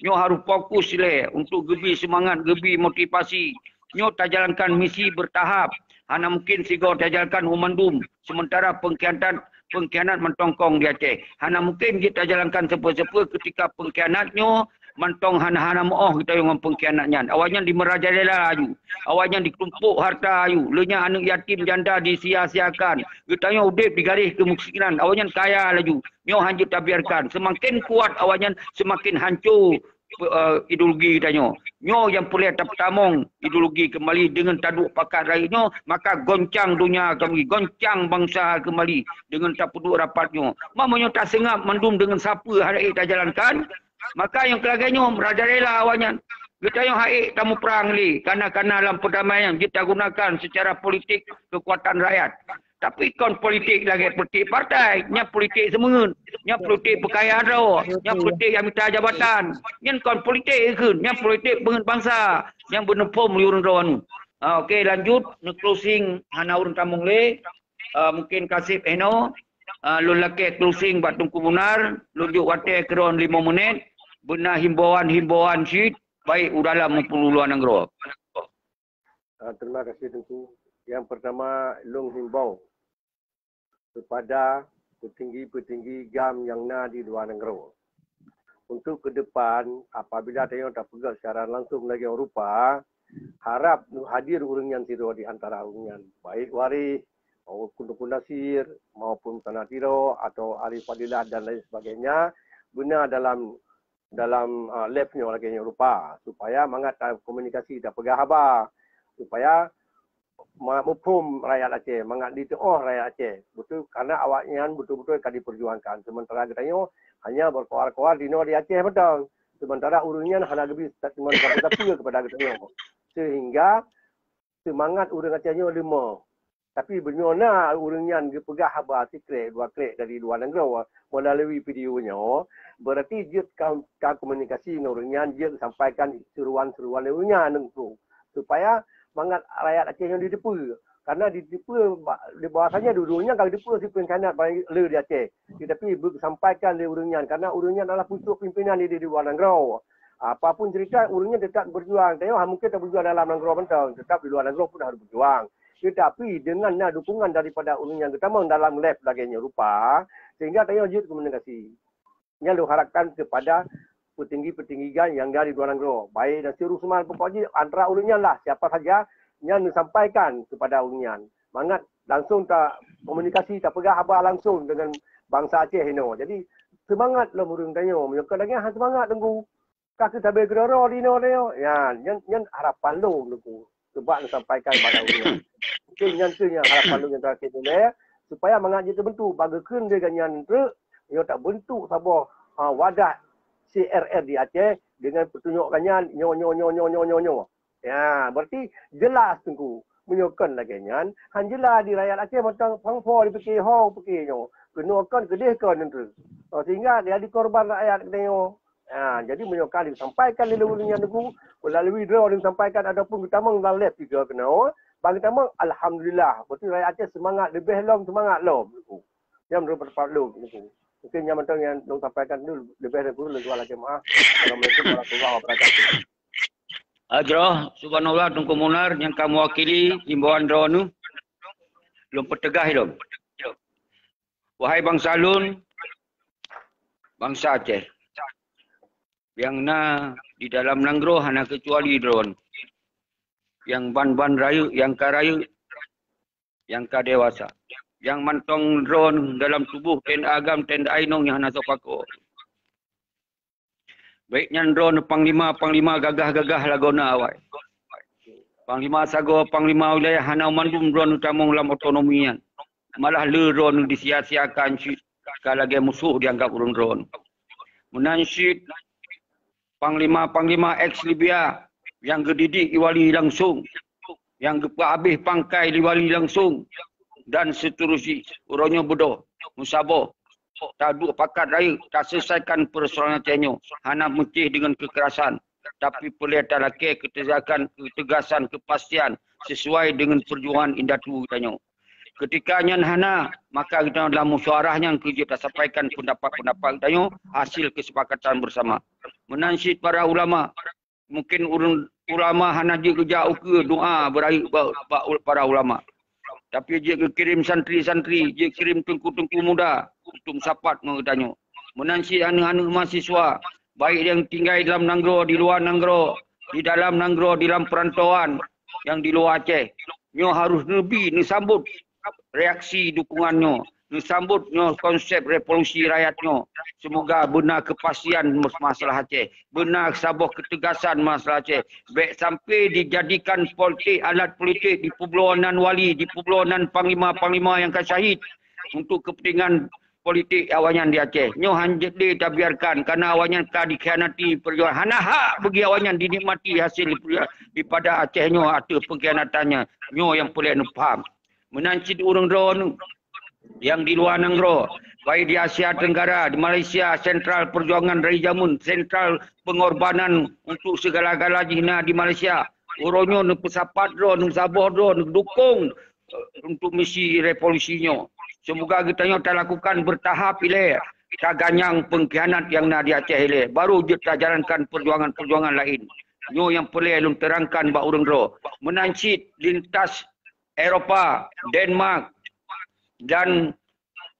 Nyoe harôh fokus ilée untuk geubi seumangat, geubi motivasi. Nyoe tajalankan misi beurtahap. Hana mungken sigoe tajalankan u mandum, seumeuntara peungkhianat, peungkhianat mantong kong di Aceh. Hana mungken jeuet tajalankan sapeue-sapeue keutika peungkhianat nyoe mantong hana-hana meuoh geutanyoe ngon peungkhianat nyan. Awaknyan jimeurajalela laju. Awaknyan jitumpôk hareuta laju. Lheueh nyan aneuëk yatim janda disia-siakan. Geutanyoe udeb di garéh keumiskinan. Awaknyan kaya laju. Nyoe hana jeuet tabiarkan. Seumaken kuat awaknyan, seumaken hanco, eh, ideologi geutanyoe. Nyoe nyang peureulée tapeutamong ideologi keumbali deungon taduek pakat rayeuk nyoe, maka goncang donya keumbali, goncang bansa keumbali deungon tapeuduek rapat nyoe. Ma meunyoe taseungab mandum deungon sapeue hana ék tajalankan, maka nyang keu lagée nyoe meurajalela awaknyan. Geutanyoe hana ék tamuprang lé, kana-kana lam peudamaian jeuet tagunakan seucara politik keukuatan rakyat. Tapi kon politik lagée politik partai, nyan politik seumeungeut, nyan politik peukaya droe, nyan politik nyang mita jabatan, nyan kon politik kheun, nyan politik beungeut bansa nyang beuneupom lé ureuëng droe nyoe. Ah, oke, lanjut, neu-closing hana ureuëng tamong lé. Ah, mungken kaseb henoe, ah, lôn lakée closing bak Teungku Munar, lôn jok watée keudroe limong menit, beuna himbauan-himbauan cit, baik u dalam maupun u luwa nanggroe. Ah, terima kasih Teungku. Yang pertama, lôn himbau kepada petinggi-petinggi GAM nyang na di luwa nanggroe. Untuk ke depan, apabila tanyoe tapeugah secara langsung lagée rupa, harab hadir ureuëng nyan sidroe di antara ureuëng nyan, baik Waréh, maupun Teungku Nasir, maupun Tanah Tiro, atau Arif Fadilah dan lain sebagainya, beuna dalam dalam, ah, live nyoe lagée nyoe rupa, supaya mangat takomunikasi, tapeugah haba, supaya ma-, muphom rakyat Aceh, mangat jiteuoh rakyat Aceh. Beutôi, karena awaknyan beutôi-beutôi ka diperjuangkan. Sementara geutanyoe hanya berkoar-koar di noe di Aceh mantong. Sementara ureuëng nyan hana geubri statement sapeue-sapeue kepada geutanyoe. Sehingga seumangat ureuëng Aceh nyoe leumoh. Tapi meunyoe na ureuëng nyan geupeugah haba sikrek dua krek dari luwa nanggroe meulalu video nyoe, berarti jeuet ka, ka komunikasi ngon ureuëng nyan, jeuet sampaikan seruan-seruan lé ureuëng nyan teungku, supaya mangat rakyat Aceh nyoe jiteupeue. Karena jiteupeue ba-, bahwasanya dua-dua nyan ka jiteupeue si peungkhianat paléng le di Aceh. Tetapi beusampaikan lé ureuëng nyan, karena ureuëng nyan adalah pucuk pimpinan di, di luwa nanggroe. Apapun cerita, ureuëng nyan tetap berjuang. Tanyoe hana mungkin taberjuang dalam nanggroe mantong, tetap di luwa nanggroe pun harus berjuang. Tetapi dengan na dukungan daripada ureuëng nyang geutamong dalam live lagée nyoe rupa, sehingga tanyoe jeuet komunikasi. Nyan lôn harapkan kepada petinggi-petinggi GAM nyang dari luwa nanggroe, baik Nasir Usman, pokok jih antara ureuëng nyan lah, siapa saja, nyan neusampaikan kepada ureuëng nyan. Mangat langsung ta komunikasi, tapeugah haba langsung dengan bansa Aceh inoe. Jadi, seumangat lom ureuëng tanyoe. Meunyoe kon lagée nyan, han seumangat teungku. Ka keuh sabe keudroe-droe di inoe tanyoe. Ya, nyan, nyan harapan lôn teungku. Sebab neusampaikan bak ureuëng nyan. Mungkin nyan kheueh nyang harapan lôn nyang terakhir nilai, supaya mangat jiteubeuntuk bak geukheun lé gobnyan treuk, nyoe tabeuntuk saboh, ha, wadah C R R di Aceh dengan peutunyok gobnyan nyoe, nyoe, nyoe. Ya, berarti jelas teungku. Meunyoe kon lagée nyan, han jelas di rakyat Aceh mantong pang po dipike ho pike nyoe. Keunoe kon keudeh kon teungku. Oh, sehingga jadi korban rakyat geutanyoe. Ha, jadi meunyoe ka disampaikan lé ureuëng nyan teungku, meulalu droe disampaikan ataupun geutamong lam live tiga keunoe, bang geutamong, alhamdulillah, berarti rakyat Aceh seumangat, leubeh lom seumangat lom teungku. Nyang meunurot pendapat lôn teungku. Mungkin nyang mantong nyang lôn sampaikan dulu, leubeh dan kureueng lôn tuan lagée meuah. Assalamualaikum warahmatullahi wabarakatuh. Ajroh, subhanallah, Teungku Munar nyang ka mewakili himbauan droeneuh, lôn peuteugah lom. Wahai bansa lôn, bansa Aceh, nyang na di dalam nanggroe hana keucuali droen, nyang ban-ban rayeuk, nyang ka rayeuk, nyang ka dewasa, nyang mantong droen dalam tuboh T N A GAM, T N A inong nyang hana soe pakoe. Baik nyan droen panglima-panglima gagah-gagah lagoe na awai. Panglima sagoe, panglima wilayah hana mandum droeneuh tamong lam otonomi nyan. Malah le droeneuh disia-siakan cit ka lagée musoh dianggap ureuëng droeneuh. Meunan cit panglima-panglima eks Libya nyang geudidik i wali langsong, nyang geupeuhabéh pangkai di wali langsong, dan seterusnya. Uroe nyoe beudôh, meusaboh, taduek pakat rayeuk, taseulesaikan peusoalan Aceh nyoe, hana meucéh deungon keukerasan, tapi peureulée talakée keutegasan, keutegasan, keupastian sesuai deungon peujuangan indatu geutanyoe. Keutika nyan hana, maka geutanyoe dalam musyawarah nyan keuh jeuet tasampaikan peundapat-peundapat geutanyoe hasil keusepakatan beusama. Meunan cit para ulama, mungken ureuëng ulama hana jeuet geujak ukeue doa beurayeuk bak, bak para ulama. Tapi jeuet geukirém santri-santri, jeuet kirém teungku-teungku muda untuk meusapat ngon geutanyoe. Meunan cit aneuëk-aneuëk mahasiswa, baik nyang tinggai dalam nanggroe, di luwa nanggroe, di dalam nanggroe, di lam peurantauan nyang di luwa Aceh, nyoe harôh neubi neusambot reaksi dukungan nyoe, neusambot nyoe konsep revolusi rakyat nyoe. Seumoga beuna keupastian masalah Aceh, beuna saboh keutegasan masalah Aceh. Bék sampai dijadikan politik, alat politik, dipeubloe nan wali, dipeubloe nan panglima-panglima nyang ka syahid untuk kepentingan politik awaknyan di Aceh. Nyoe hanjeuet lé tabiarkan, karena awaknyan ka dikhianati peujuangan. Hana hak bagi awaknyan dinikmati hasil daripada Aceh nyoe ateueh pengkhianatan nyan. Nyoe nyang peureulée neupaham. Meunan cit ureuëng droeneuh nyang di luwa nanggroe, baik di Asia Tenggara, di Malaysia, sentral peujuangan dari jameun, sentral pengorbanan untuk segala-gala jih na di Malaysia. Uroe nyoe neupeusapat droe, neusaboh droe, neudukong, eh, untuk misi revolusi nyoe. Seumoga geutanyoe talakukan beurtahap ilée, taganyang pengkhianat nyang na di Aceh ilée, baru jeuet tajalankan peujuangan-peujuangan laén. Nyoe nyang peureulée lôn teurangkan bak ureuëng droe. Meunan cit lintas Eropa, Denmark, dan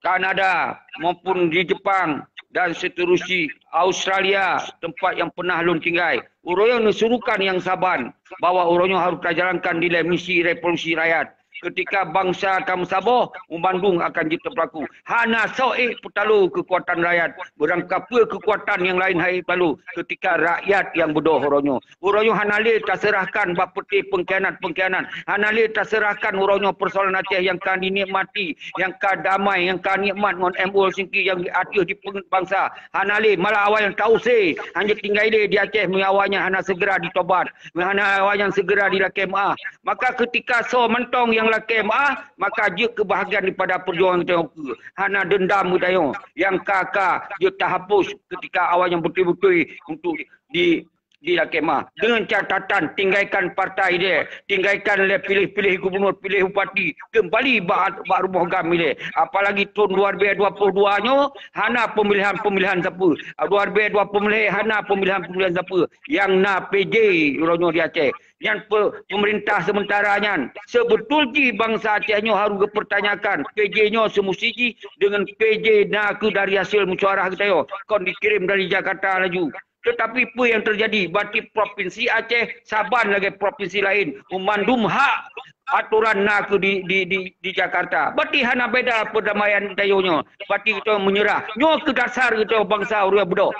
Kanada, maupun di Jepang, dan seterusnya, Australia, tempat nyang pernah lôn tinggai. Uroe nyoe neusurukan nyang saban bahwa uroe nyoe harôh tajalankan dilée misi revolusi rakyat. Keutika bansa ka meusaboh, bandum akan jeuet teupeukaru. Hana soe ék peutalo keukuatan rakyat, beurangkapeue keukuatan nyang laén han ék peutalo keutika rakyat nyang beudôh uroe nyoe. Uroe nyoe hana lé taseurahkan bak peuté pengkhianat-pengkhianat. Hana lé taseurahkan uroe nyoe peusoalan Aceh nyang ka dinikmati, nyang ka damai, nyang ka nikmat ngon M O Helsinki nyang ateueh di peungeuet bansa. Hana lé, malah awaknyan tausé, hana tinggai lé di Aceh meunyoe awaknyan hana segera ditobat, meunyoe hana awaknyan segera dilakée meuáh. Maka keutika soe mantong nyang lakée meuáh, maka jeuet keubahagian daripada peujuangan geutanyoe. Hana deundam geutanyoe nyang ka-ka jeuet tahapus keutika awaknyan beutôi-beutôi untuk di di lakée meuáh. Deungon catatan, tinggalkan partai ilée, tinggalkan lé piléh-piléh gubunur, piléh bupati, keumbali bak, bak rumoh GAM ilée. Apalagi thon dua ribée dua puluh dua nyoe hana peumilihan-peumilihan sapeue. Dua ribée dua puluh lhée hana peumilihan-peumilihan sapeue. Nyang na P J uroe nyoe di Aceh. Nyan pe-, peumeurintah seumeutara nyan. Seubeutôi jih bansa Aceh nyoe harôh geupeurtanyakan. P J nyoe seumusi jih deungon P J na kheueh dari hasil musyawarah geutanyoe. Kon dikirém dari Jakarta laju. Teutapi peue nyang teujadi? Bati provinsi Aceh saban lagée provinsi laén, mandum hak atoran na kheueh di, di, di, di Jakarta. Bati hana beda peudamaian geutanyoe nyoe. Bati geutanyoe meunyeurah. Nyoe kheueh dasar geutanyoe bansa ureuëng beudôh.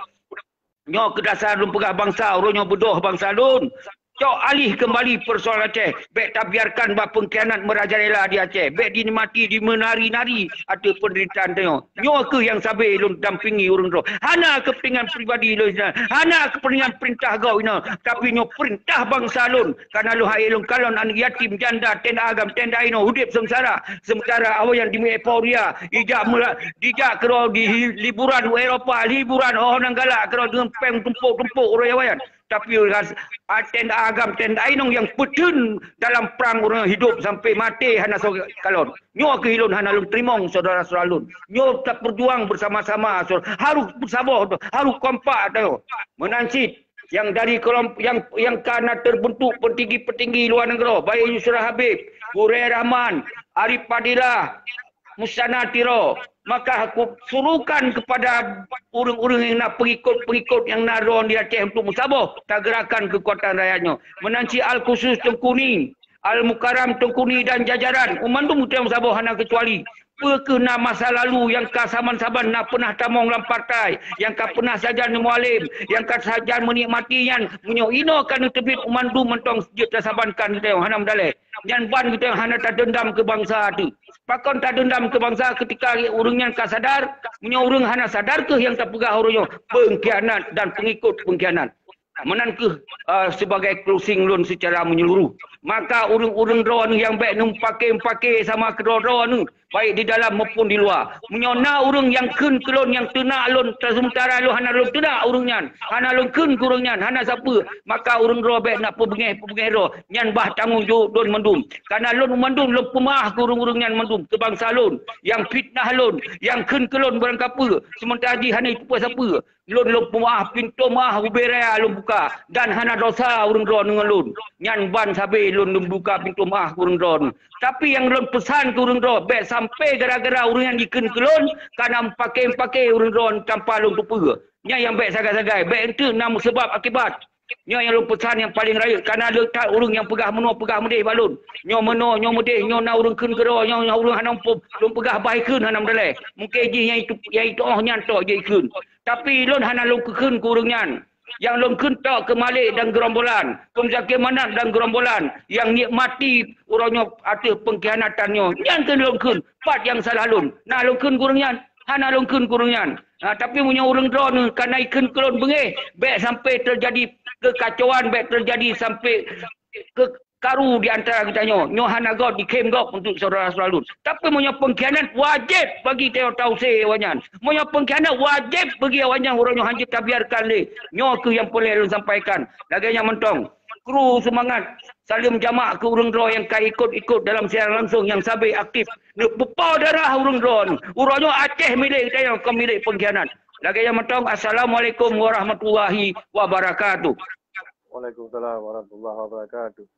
Nyoe kheueh dasar lôn peugah bansa ureuëng nyoe beudôh bansa lôn. Cok alih keumbali peusoalan Aceh. Bék tabiarkan bak peungkhianat meurajalela di Aceh. Bék dinikmati, dimeunari-nari ateueh peunderitahan tanyoe. Nyoe kheueh nyang sabe lôn dampingi ureuëng droe. Hana keupeuntengan pribadi lôn inan. Hana keupeuntengan peurintah gob inan. Tapi nyoe peurintah bansa lôn. Kareuna lôn han ék lôn kalon aneuëk yatim, janda, tenda agam, tenda inong, udeb seungsara. Sementara awaknyan di euforia, dijak meula-, dijak keudroe di hi-, liburan u Eropa, liburan óh nyang galak keudroe deungon péng tumpôk-tumpôk ureuëng awaknyan. Tapi ras-, a, tenda agam, tenda inong nyang peuteun dalam prang ureuëng hidup sampai maté hana soe kalon. Nyoe kheueh lôn hana lôn teurimong syedara-syedara lôn. Nyoe tapeujuang beusama-sama, syedara. Harôh beusaboh, harôh kompak tanyoe. Meunan cit, nyang dari keulom-, nyang, nyang ka na teubeuntuk peutinggi-peutinggi luwa nanggroe, baik Yusra Habib, Gurée Rahman, Arif Fadilah, Musana Tiro, maka aku suruhkan kepada ureuëng-ureuëng nyang na pengikut-pengikut nyang na droe di Aceh untuk meusaboh tagerakan keukuatan rakyat nyoe. Meunan cit Al-Khusus Teungku Ni, Al-Mukarram Teungku Ni dan jajaran, mandum geutanyoe meusaboh hana keucuali. Peu kheueh na masa lalu nyang ka saban-saban na peunah tamong lam partai, nyang ka peunah sajan mualem, nyang ka sajan meunikmati nyan, meunyoe inoe ka neuteubiet mandum mantong jeuet tasabankan geutanyoe hana meudaleh. Nyan ban geutanyoe hana tadeundam keu bansa teuh. Pakon tadeundam keu bansa keutika ureuëng nyan ka sadar? Meunyoe ureuëng hana sadar kheueh nyang tapeugah uroe nyoe, peungkhianat dan peungikot peungkhianat. Meunan kheueh, ah, sibagai closing lôn seucara meunyeuluruh. Maka ureuëng-ureuëng droeneuh nyang bék neumeupaké-paké sama keudroe-droeneuh, baik di dalam maupun di luwa. Meunyoe na ureuëng nyang kheun keu lôn nyang teunak lôn, seumeuntara lôn hana lôn teunak ureuëng nyan, hana lôn kheun keu ureuëng nyan, hana sapeue, maka ureuëng droe bék na peubengeh-peubengeh droe. Nyan bah tanggong jaweueb lôn mandum. Karena lôn mandum lôn peumeu'ah keu ureuëng-ureuëng nyan mandum, keu bansa lôn, nyang fitnah lôn, nyang kheun keu lôn barangkapeue, seumeuntara jih hana jiteupeue sapeue. Lôn, lôn peumeu'ah, pintoe meu'ah ubé raya lôn buka, dan hana desya ureuëng droe ngon lôn. Nyan ban sabe lôn, lôn buka pintoe meu'ah keu ureuëng droe. Tapi nyang lôn peusan keu ureuëng droe, bék sampoe gara-gara ureuëng nyan jikheun keu lôn, kana meupaké-paké ureuëng droe tanpa lôn teupeue. Nyan nyang bék sagai-sagai, bék eunteuk na meuseubab akibat. Nyoe nyang lôn peusan nyang paleng rayeuk, kana le that ureuëng nyang peugah meunoe peugah meudeh bak lôn. Nyoe meunoe, nyoe meudeh, nyoe na ureuëng kheun keudroe, nyoe na ureuëng hana muphom, lôn peugah bah ikheun hana meudaleh. Mungken jih nyang itu, nyang itu'oh nyan tok jih ikheun. Tapi lôn hana lôn kheun keu ureuëng nyan. Nyang lôn kheun tok keu Malik dan geurombolan, keu Muzakir Manaf dan geurombolan, nyang nikmati uroe nyoe ateueh peungkhianatan nyoe. Nyan keuh lôn kheun, pat nyang salah lôn. Na lôn kheun keu ureuëng nyan? Hana lôn kheun keu ureuëng nyan. Ha, tapi meunyoe ureuëng droeneuh kana ikheun keu lôn beungéh, bék sampai teujadi keukacauan, bék teujadi sampai keu karu di antara geutanyoe. Nyoe hana göt, dikhém göt untuk syedara-syedara lôn. Tapi meunyoe peungkhianat, wajéb bagi tanyoe tausé awaknyan. Meunyoe peungkhianat, wajéb bagi awaknyan uroe nyoe hanjeuet tabiarkan lé. Nyoe kheueh nyang peureulée lôn sampaikan. Lagée nyan mantong, kru seumangat, saleuem jamak keu ureuëng droe nyang ka ikot-ikot dalam siaran langsong nyang sabe aktif. Neupeupo darah ureuëng droeneuh. Uroe nyoe Aceh milék geutanyoe, kon milék peungkhianat. Lagée nyan mantong, Assalamualaikum warahmatullahi wabarakatuh. Waalaikumsalam warahmatullahi wabarakatuh.